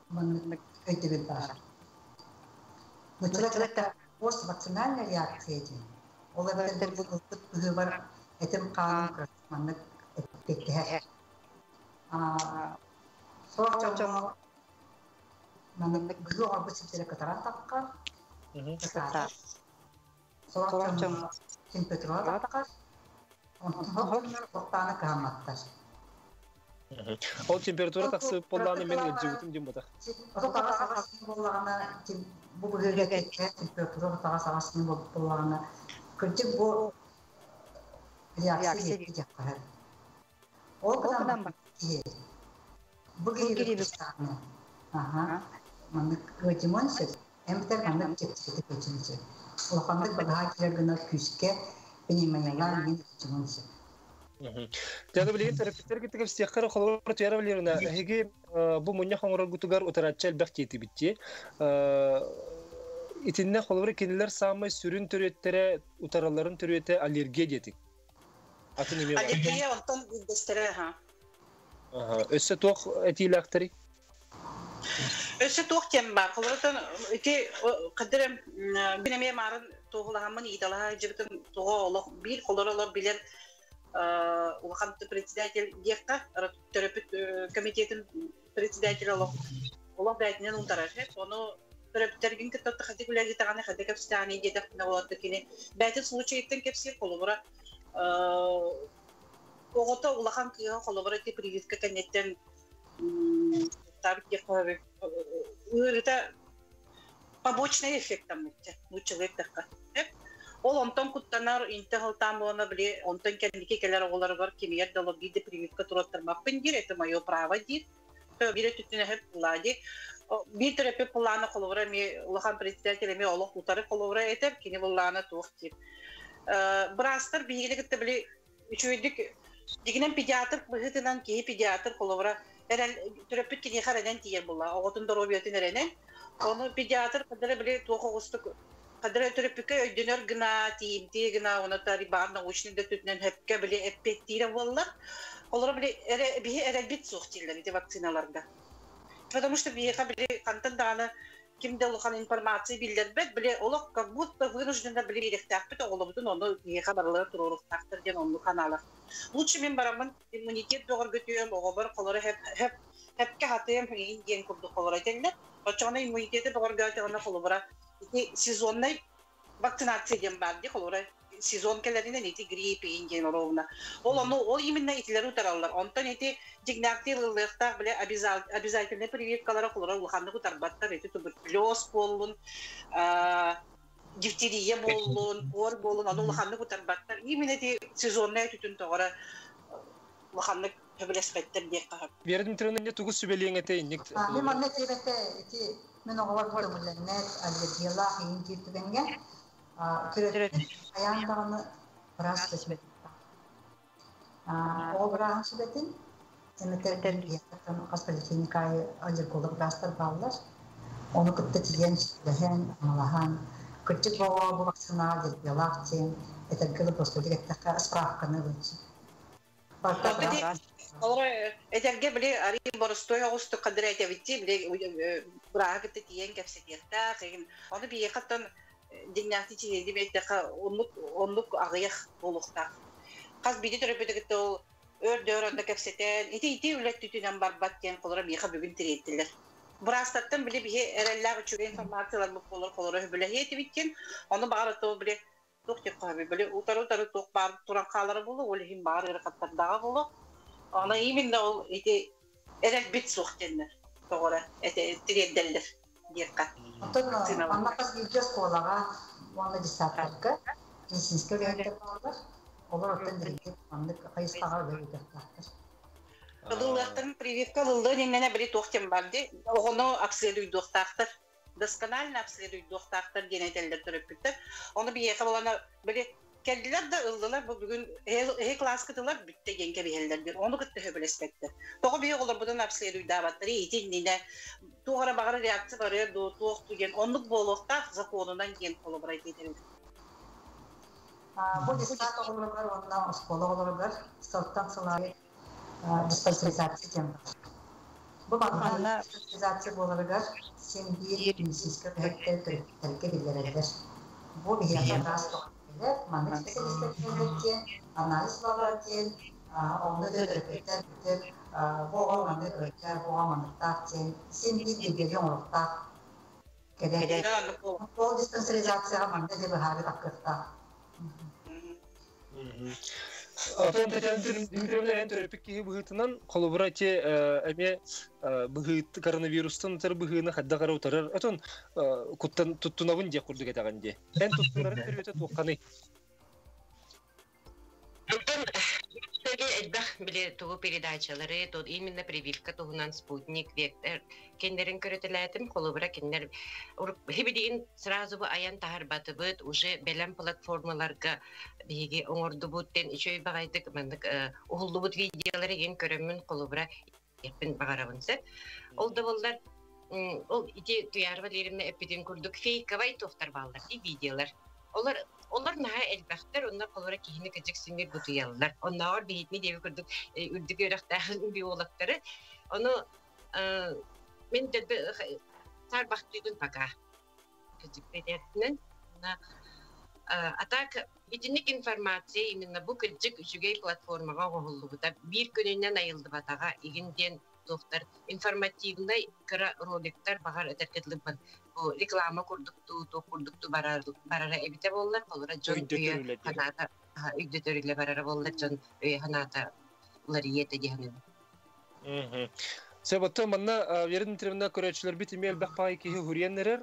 маннык өйдөбүл баар. Нуччалар поствакцинальная реакция диэн. Ол эбэтэр бу ылбыт быһыыбар этим хааным кыратык маннык эппиэттэһэр. Сорох дьоҥҥо маннык быһыы оҥорбут сирдэрэ кытаран таххар, кытаатар. Сорох дьоҥҥо температура таххар, онтон сорох дьоннор туохтааны кыһамматтар. Ол температура тахсыбыт буоллаҕына мин ыалдьыбытым диэн буолар. 38 буоллаҕына бу быһыыга температура 38 буоллаҕына кырдьык бу реакция диэххэ. Ол гынан киһи бу грипп аха маннык ыадьыман сөп, эмтэр маннык чэпчэкитик ыадьыман сөп. Улаханнык бадаһаа киирэр гына күүскэ пневмониялаан мин ыадьыман сөп. Дьэ, билигин төрөппүттэр кытта кэпсиэххэ холобур Туяра Валерьевна, эһиги бу мунньах оҥороргутугар утарааччы элбэх диэтибит. Итиннэ холобур кинилэр саамай сүрүн төрүөттэрэ утаралларын төрүөтэ аллергия диэтик. Атын эмиэ бар. Аллергия онтон билбэстэрэ ха. Өссө туох этиилээхтэрий? Өссө туох диэн баар. Холобуртан ити кадырым бин эмиэ маарын туоһулаһаммын ииталаһа дьыбытым тоҕо олох биир холор олор билэр улахан председатель диэххэ төрөппүт комитетин председатель олох олох бээтинэн утарар ону төрөппүттэргин кытта хадик үлэлитэҕинэ хадик кэпсэтэҕинэ диэтэхпинэ олорду кини бээтин случайыттан кэпсиир холобура оҕото улахан кыыһа холобура ити прививка кэнниттэн ыарыта побочный эффект нууччалыы эттэххэ. Ол онтон куттанар, инте халтаан буолана били онтон кэнники кэлэр оҕолоругар кимигэр да олор биир да прививка туруоттарбаппын диир, это мое право диир. Биир өттүттэн эһэп пулаа дии. Биир төрөппүт пулаана холобура эми улахан председатель эми олох утары холобура этэр, кини буллаана туох диир. Быраастар биһигини кытта били үчүгэйдик дигинэн педиатр быһыытынан киһи педиатр холобура эрэл төрөппүт киниэхэ эрэнэн тиийэр буолла оҕотун доруобуйатын эрэнэн ону педиатр кадара били туох оҕустук кадара төрөппүккэ өйдөнөр гына тиийимтиэ гына уна баар научный да өттүнэн хөпкө били эппиэттиирэ буоллар олоро били эрэ биһи эрэлбит суох дииллэр ити вакциналарга, потому что биһиэхэ били хантан даҕаны. Ким да улахан информация биллэрбэт, били олох как будто вынужденно били биэриэхтээхпит оҕолорбутун ону биһиэхэ барылара туруоруохтаахтар диэн оннук санаалар. Лучше мин бараммын иммунитет бөҕөргөтүөм, оҕобор холоро хэп хэп хэпкэ хатыам иин диэн курдук холоро этэллэр. Оччоҕуна иммунитеты бөҕөргөөтөҕүнэ холобура ити сезоннай вакцинация диэн баар дии холобура сезон кэлэринэн ити грипп иин диэн оруобуна. Ол ону ол именно итилэри утараллар. Онтон ити дьиҥнээхтии ылыллыахтаах бile обязательный прививкалара холобура улаханнык утарбаттар. Ити туберкулез буоллун, дифтерия буоллун, куор буоллун, ону улаханнык утарбаттар. Именно ити сезонная түтүн тоҕоро улаханнык сөбүлэспэттэр диэххэ сөп. Вера Дмитриевна, не тугу сүбэлиэҥ этэ инник? Мин манна этиэбэтэ ити мин оҕолор көҥүллэннэт аллергиялаах иин диир түгэҥҥэ төрөппүт хайаан даҕаны быраас сүбэтин оҕо бырааһын сүбэтин эмэтэр хас поликлиника аайы аллерголог быраастар бааллар. Ону кытта тиийэн сүбэлэһэн, амалаһан, кырдьык оҕо бу вакцинаҕа аллергиялаах диэн этэргэ дылы просто эттэххэ справканы ылынчы. Олор этэргэ били арыый боростуой оҕустук хадыр этэбитти били бырааһы кытта тиийэн кэпсэтиэхтээх игин ону биһиэхэ оттон дьиҥнээхтии чиһиэди эттэххэ оннук оннук аҕыйах буолуохтаах. Хас биирдии төрөппүтү кытта ол өөр дөөр онно кэпсэтэн ити ити үлэ өттүтүнэн барбат диэн холоро миэхэ бүгүн тириэртилэр. Быраастартан били биһи эрэллээх үчүгэй информацияларбыт буолар холоро сөбүлэһиэ этибит диэн ону баҕар то били туох диэххэ сөбүй били утары-утары туох баар туран хаалара буолуо ол иһин баар ыарахаттардаҕа буолуо аны именно ол ити эрэлбит суох диэннэр тоҕо эрэ тириэрдэллэр диэххэ. Оттон манна хас биирдии оскуолаҕа уонна детсадтарга медицинскэй үлэһиттэр бааллар. Олор оттон дириҥник маннык хайысхаҕа үлэ ыытыахтаахтар. Ылыллыахтарын прививка ылыллыан иннинэ били туох диэн бар дии оҕону обследуйдуохтаахтар досконально обследуйдуохтаахтар диэн этэллэр төрөппүттэр. Ону биһиэхэ буолана били кэллилэр да ыллылар бу бүгүн эһи кылааскытылар бүттэ диэн кэбиһэллэр диэн ону кытта сөбүлэспэттэр. Тоҕо биһи оҕолорбутун обследуйдаабаттар ити иннинэ туох эрэ баҕар реакция барыар дуу туох дуу диэн оннук буолуохтаах законунан диэн холобура этиэтэрин. Бу детсад оҕолоругар уонна оскуола оҕолоругар сылтан сыл аайы диспансеризация диэн баар. Бу манна диспансеризация буоларыгар син биир медицинскэй үлэһиттэр төрөппүттэргэ биллэрэллэр. Бу биһиэхэ араас кэлэр, маннык специалистар кэлэллэр диэн, анализ ылаллар диэн, онно да төрөппүттэр бүтүк бу оҕо маннык ыалдьар, бу оҕо манныктаах диэн син биир билгэлии оҥоруохтаах кэлэр. Ол диспансеризацияҕа манна дьэ быһаарыы тахсыахтаах. Отон Татьяна Дмитриевна эн төрөппүт киһи быһыытынан холобура ити эмиэ быһыыт коронавирустан утары быһыыны хайдах эрэ утарар отон куттан туттунабын диэх курдук этэҕин дии. Эн туттунарын төрүөтэ туохханый? Онтон элбэх били тугу передачалары, то именно прививка туһунан спутник, вектор кеннерин көрөтөлөөтүм. Холобура кинилэр хибидиин сразу бу айан таһарбатыбыт, уже бэлэм платформаларга биһиги оҥордубут диэн үчүгэй баҕайытык маннык уһуллубут видеолары игин көрөммүн холобура эппин баҕарабын сөп. Ол да буоллар ол ити Туяр Валерьевна эппитин курдук фейковай туохтар бааллар дии видеолар. Олор олор наһаа элбэхтэр, онно холобура киһини кыдьык симир бутуйаллар. Оннооҕор биһитини диэби курдук үрдүк үөрэхтээх биологтары. Ону мин дэлби саарбахтыыбын пока. Кыдьык бэдэртинэн. А так итинник информация именно бу кырдьык үчүгэй платформаҕа оҥоһуллубута биир күнүнэн айыллыбатаҕа игин диэн туохтар информативнай кыра роликтар баҕар этэргэ дылы бу реклама курдуктуу туох курдуктуу барара эбитэ буоллар холура дьон өйө санаата өйдөтөр үлэ барара буоллар дьон өйө санаата уларыйыа этэ дии саныыбын. Сөп, оттон манна Вера Дмитриевна көрөөччүлэрбит эмиэ элбэх баҕайы киһи уһуруйан эрэр.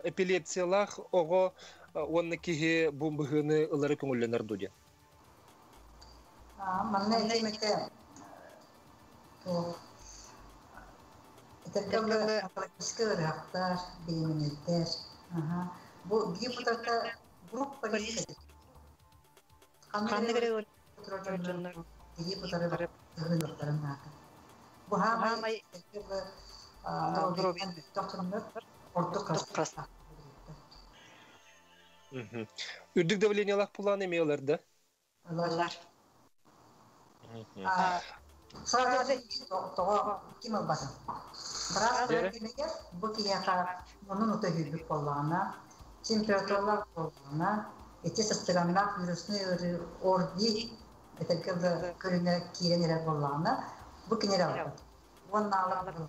Эпилепсиялаах оҕо уонна киһи бу быһыыны ылары көҥүллэнэр дуу диэн. Манна этим этэ этэргэ онкологическай ыарыһахтар, беременнэйдэр. Бу гипотарта группа риска. Ханнык эрэ дьоннор тиийип утары ыһыылыктарын наада. Бу хаамай ордук хастаах. Үрдүк давлениялаах пулаан эмиэ ылар да? Ылар. Сразу тоҕо ким ылбатын. Быраас турар кэмигэр бу киһиэхэ мунун ута үһүйбүт буоллаҕына, температуралаах буоллаҕына, ити сыстыганнаах вирусный ыарыы ОРВИ этэргэ дылы көрүҥэ киирэн эрэр буоллаҕына, бу кини эрэ ылбат. Уонна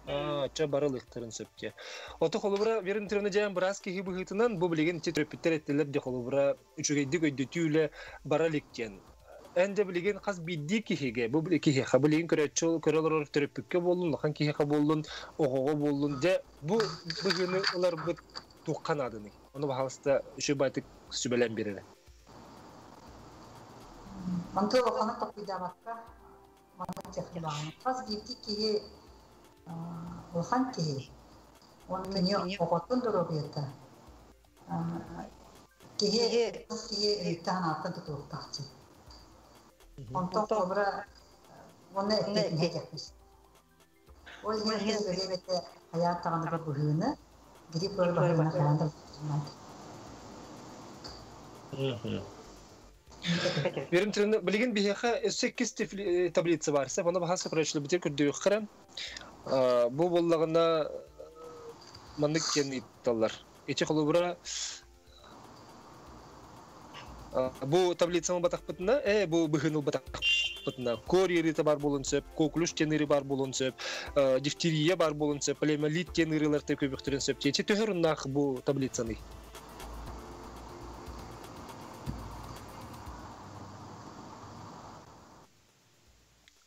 Ча бары ылыктарын сөпке. Ото холобура Вера Дмитриевна дьээн быраас киһи быһыытынан бу билигин ити төрөппүттэр эттилэр де холобура үчүгэйдик өйдөтүүлэ бара илик диэн. Эн дьэ билигин хас биирдии киһигэ бу киһиэхэ билигин көрөөччү көрө олорор төрөппүккэ буоллун, улахан киһиэхэ буоллун, оҕоҕо буоллун дьэ бу быһыыны ыларбыт туохха нааданый? Ону баһаалыста үчүгэй баайтык сүбэлээн биэрэрэ. Онтон улаханы толкуйдаабакка маннык технология. Хас биирдии киһи улахан киһи уонна кини оҕотун доруобуйата киһи киһи өйтөн-санааттан тутулуктаах дии. Онтон холобура уонна эппиэтинэһэ диэхпит. Ол иһин бэлиэ хайаан даҕаны быһыыны грипп быһыыны хайаан да Верим билигин биһиэхэ өссө иккис таблица бар. Сеп оны баһа сопрочлубутер көрдүөххэрэ. Бу буоллаҕына маннык диэн ыйытталлар. Ити холобура бу таблицаны ылбатахпытына, бу быһыыны ылбатахпытына, кор ыарыыта бар буолуон сөп, коклюш диэн ыарыы бар буолуон сөп, дифтерия бар буолуон сөп, полиомиелит диэн ыарыылар көбүөхтэрин сөп. Ити төһө оруннаах бу таблицаны?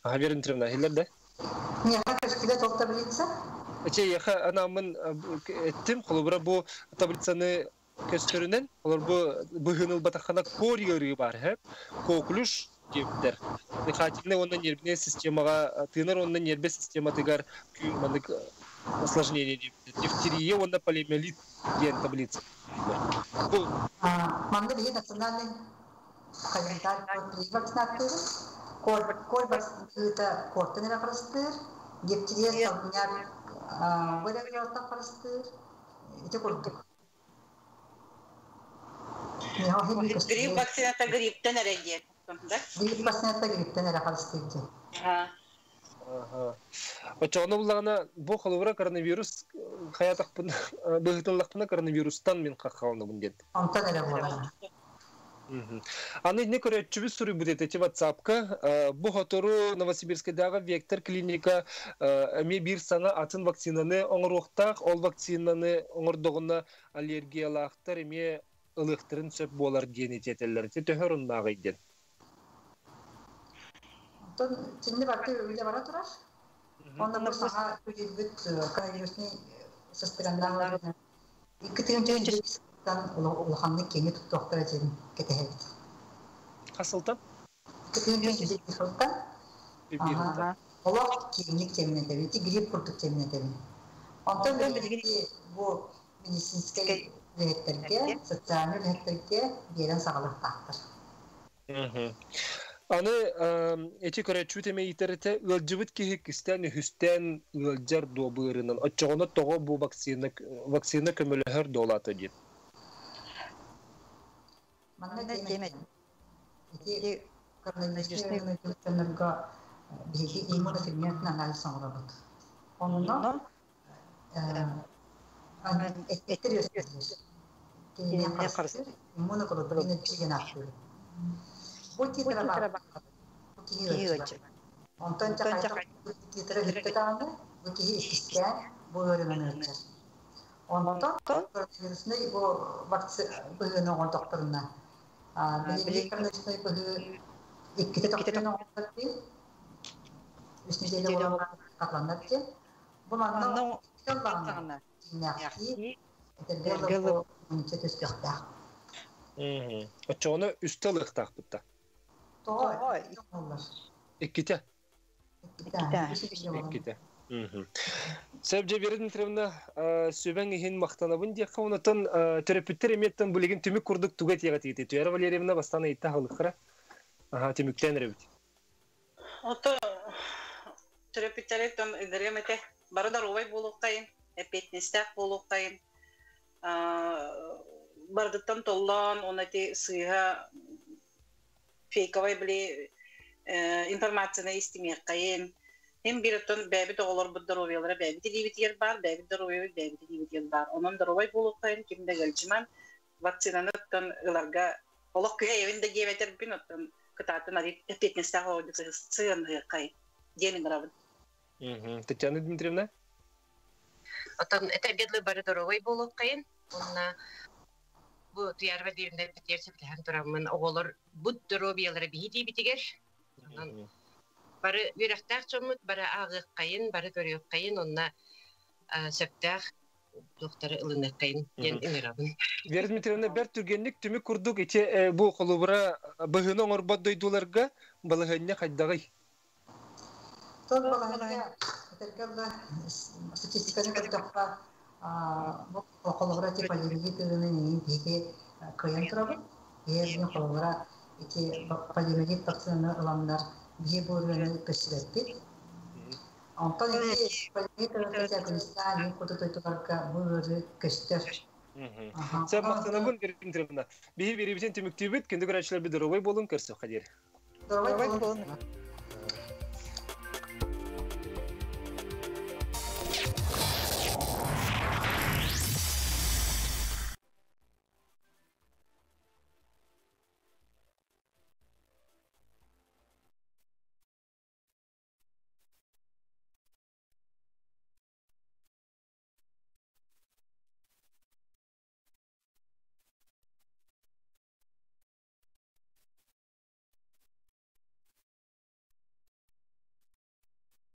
Вера Дмитриевна, иһиллэр да? Миэхэ көстүбэт ол таблица. Эчэ яха анаммын эттим, холобура бу таблицаны көстөрүнэн, олор бу быһыын ылбатаххына кор ыарыы бар, һэ? Коклюш диэбиттэр. Дыхательнай уонна нервнэй системаҕа тыынар уонна нервэ систематыгар маннык осложнение диэбиттэр. Дифтерия уонна полиомиелит диэн таблица. Бу Манна биһи национальный календарь вакцинаттыыбыт. Кор кор вакцината кортан эрэ харыстыыр, дифтерия столбняк бу харыстыыр. Ити курдук. Грипп вакцината грипптен эрэ диэн. Грипп вакцината грипптен эрэ харыстыыр диэн. Оччоҕуна буллаҕына бу холобура коронавирус хайатахпын быһытыллахпына коронавирустан мин хаххаланабын диэн. Онтон эрэ буолар. Аны инне көрөөччүбүт суруйбут этэ WhatsApp-ка бу хотору Новосибирскайдааҕы Вектор клиника эмиэ биир саҥа атын вакцинаны оҥоруохтаах. Ол вакцинаны оҥордоҕуна аллергиялаахтар эмиэ ылыахтарын сөп буолар диэн этэллэр. Ити төһө оруннааҕый диэн. Онтон кинини барыта үлэ бара турар. Онно бу саҥа үлэлбит коронавирусный сыстыганнаах 2 тыһыынча улаханнык киэҥи туттуохтара диэн кэтэһэбит. Хас сылтан? 2 тыһыынча сылтан. Олох киэҥник темнетэбин, ити грипп курдук темнетэбин. Онтон билигин бу медицинскэй үлэһиттэргэ, социальнай үлэһиттэргэ биэрэн саҕалыахтаахтар. Аны эти көрөөччүбүт эмэ иитэрите ыалдьыбыт киһи кистээн үһүстээн ыалдьар дуо быырынан оччоҕуна тоҕо бу вакцина вакцина көмөлөһөр дуолаата диэн. Манна тиэмэ ити коронавирусный дьоннорго биһиги иммуноферментный анализ оҥоробут. Онно эттиктэр үөскүүллэр. Кинини харыстыыр иммуноглобулин диэн ааттыыр. Бу титра баар бу киһи ыалдьыбат. Онтон титра бүттэ даҕаны бу киһи иккистээн бу ыарыынан ыалдьар. Онтон коронавируснай бу быһыыны оҥордохторуна билиҥҥи коронавируснай быһыы иккитэ тохтуйан оҥордор дии. Үс нэдиэлэ буолан хатыланнар диэн. Бу манна иккитэ ыллаҕына дьиҥнээхтии этэргэ бу иммунитет өстөөхтөөх. Оччоҕуна үстэ ылыахтаахпыт да. Тоҕо оҥоһуллар? Иккитэ. Иккитэ. Сөп дьэ Вера Дмитриевна сүбэҥ иһин махтанабын диэххэ онотон төрөппүттэр эмиэттэн билигин түмүк курдук тугу этиэҕэ тиийдэ Туяра Валерьевна бастаан ыйытта аһылыххара аха түмүктээн эрэбит. Ото төрөппүттэри тон ыҥырыам этэ. Бары доруобай буолуоххайын, эппиэтинэстээх буолуоххайын. Барытыттан толлоон, уонна ити сыыһа фейковай били Информацияны истимиэххэйин. Хим бир оттон бэйэбит оҕолорбут доруобуйалара бэйэбит илиибитигэр баар, бэйэбит доруобуйабыт бэйэбит илиибитигэр баар. Онон доруобай буолуоххайын, ким да ыалдьыман, вакцинаны оттон ыларга олох күһэйэбин да диэбэтэрбин, оттон кытаатын эппиэтинэстээх оҕо сыһыаннаһыаххай диэн ыҥырабын. Татьяна Дмитриевна? Оттон этэргэ дылы бары доруобай буолуоххайын. Уонна бу Туйаарба дииринэ битиэр сөбүлэһэн тураммын оҕолор бут доруобуйалара биһи диибитигэр. Онон бары үөрэхтээх дьоммут бары ааҕыаххайын, бары көрүөххэйин, онно сөптөөх туохтары ылыныаххайын диэн ыҥырабын. Вера Дмитриевна, бэрт түргэнник түмүк курдук ити бу холобура быһыыны оҥорбот дойдуларга балаһыанньа хайдаҕый? Тон балаһыанньа этэргэ дылы статистиканы көрдөххө, бу холобура ити полиомиелит ыарыыны иҥин биһиги кыайан турабыт. Биһиги холобура ити полиомиелит вакцинаны ыланнар биһи бу ырыаны көстүбэппит. Онтон ити полиомиелит ыарыыта Афганистан иһин курдук дойдуларга бу ыарыы көстөр. Сэ махтанабын Дмитриевна. Биһи биэрибитин түмүктүүбүт. Күндү көрөөччүлэрбит доруобай буолун, көрсүөххэ диэри. Доруобай буолун.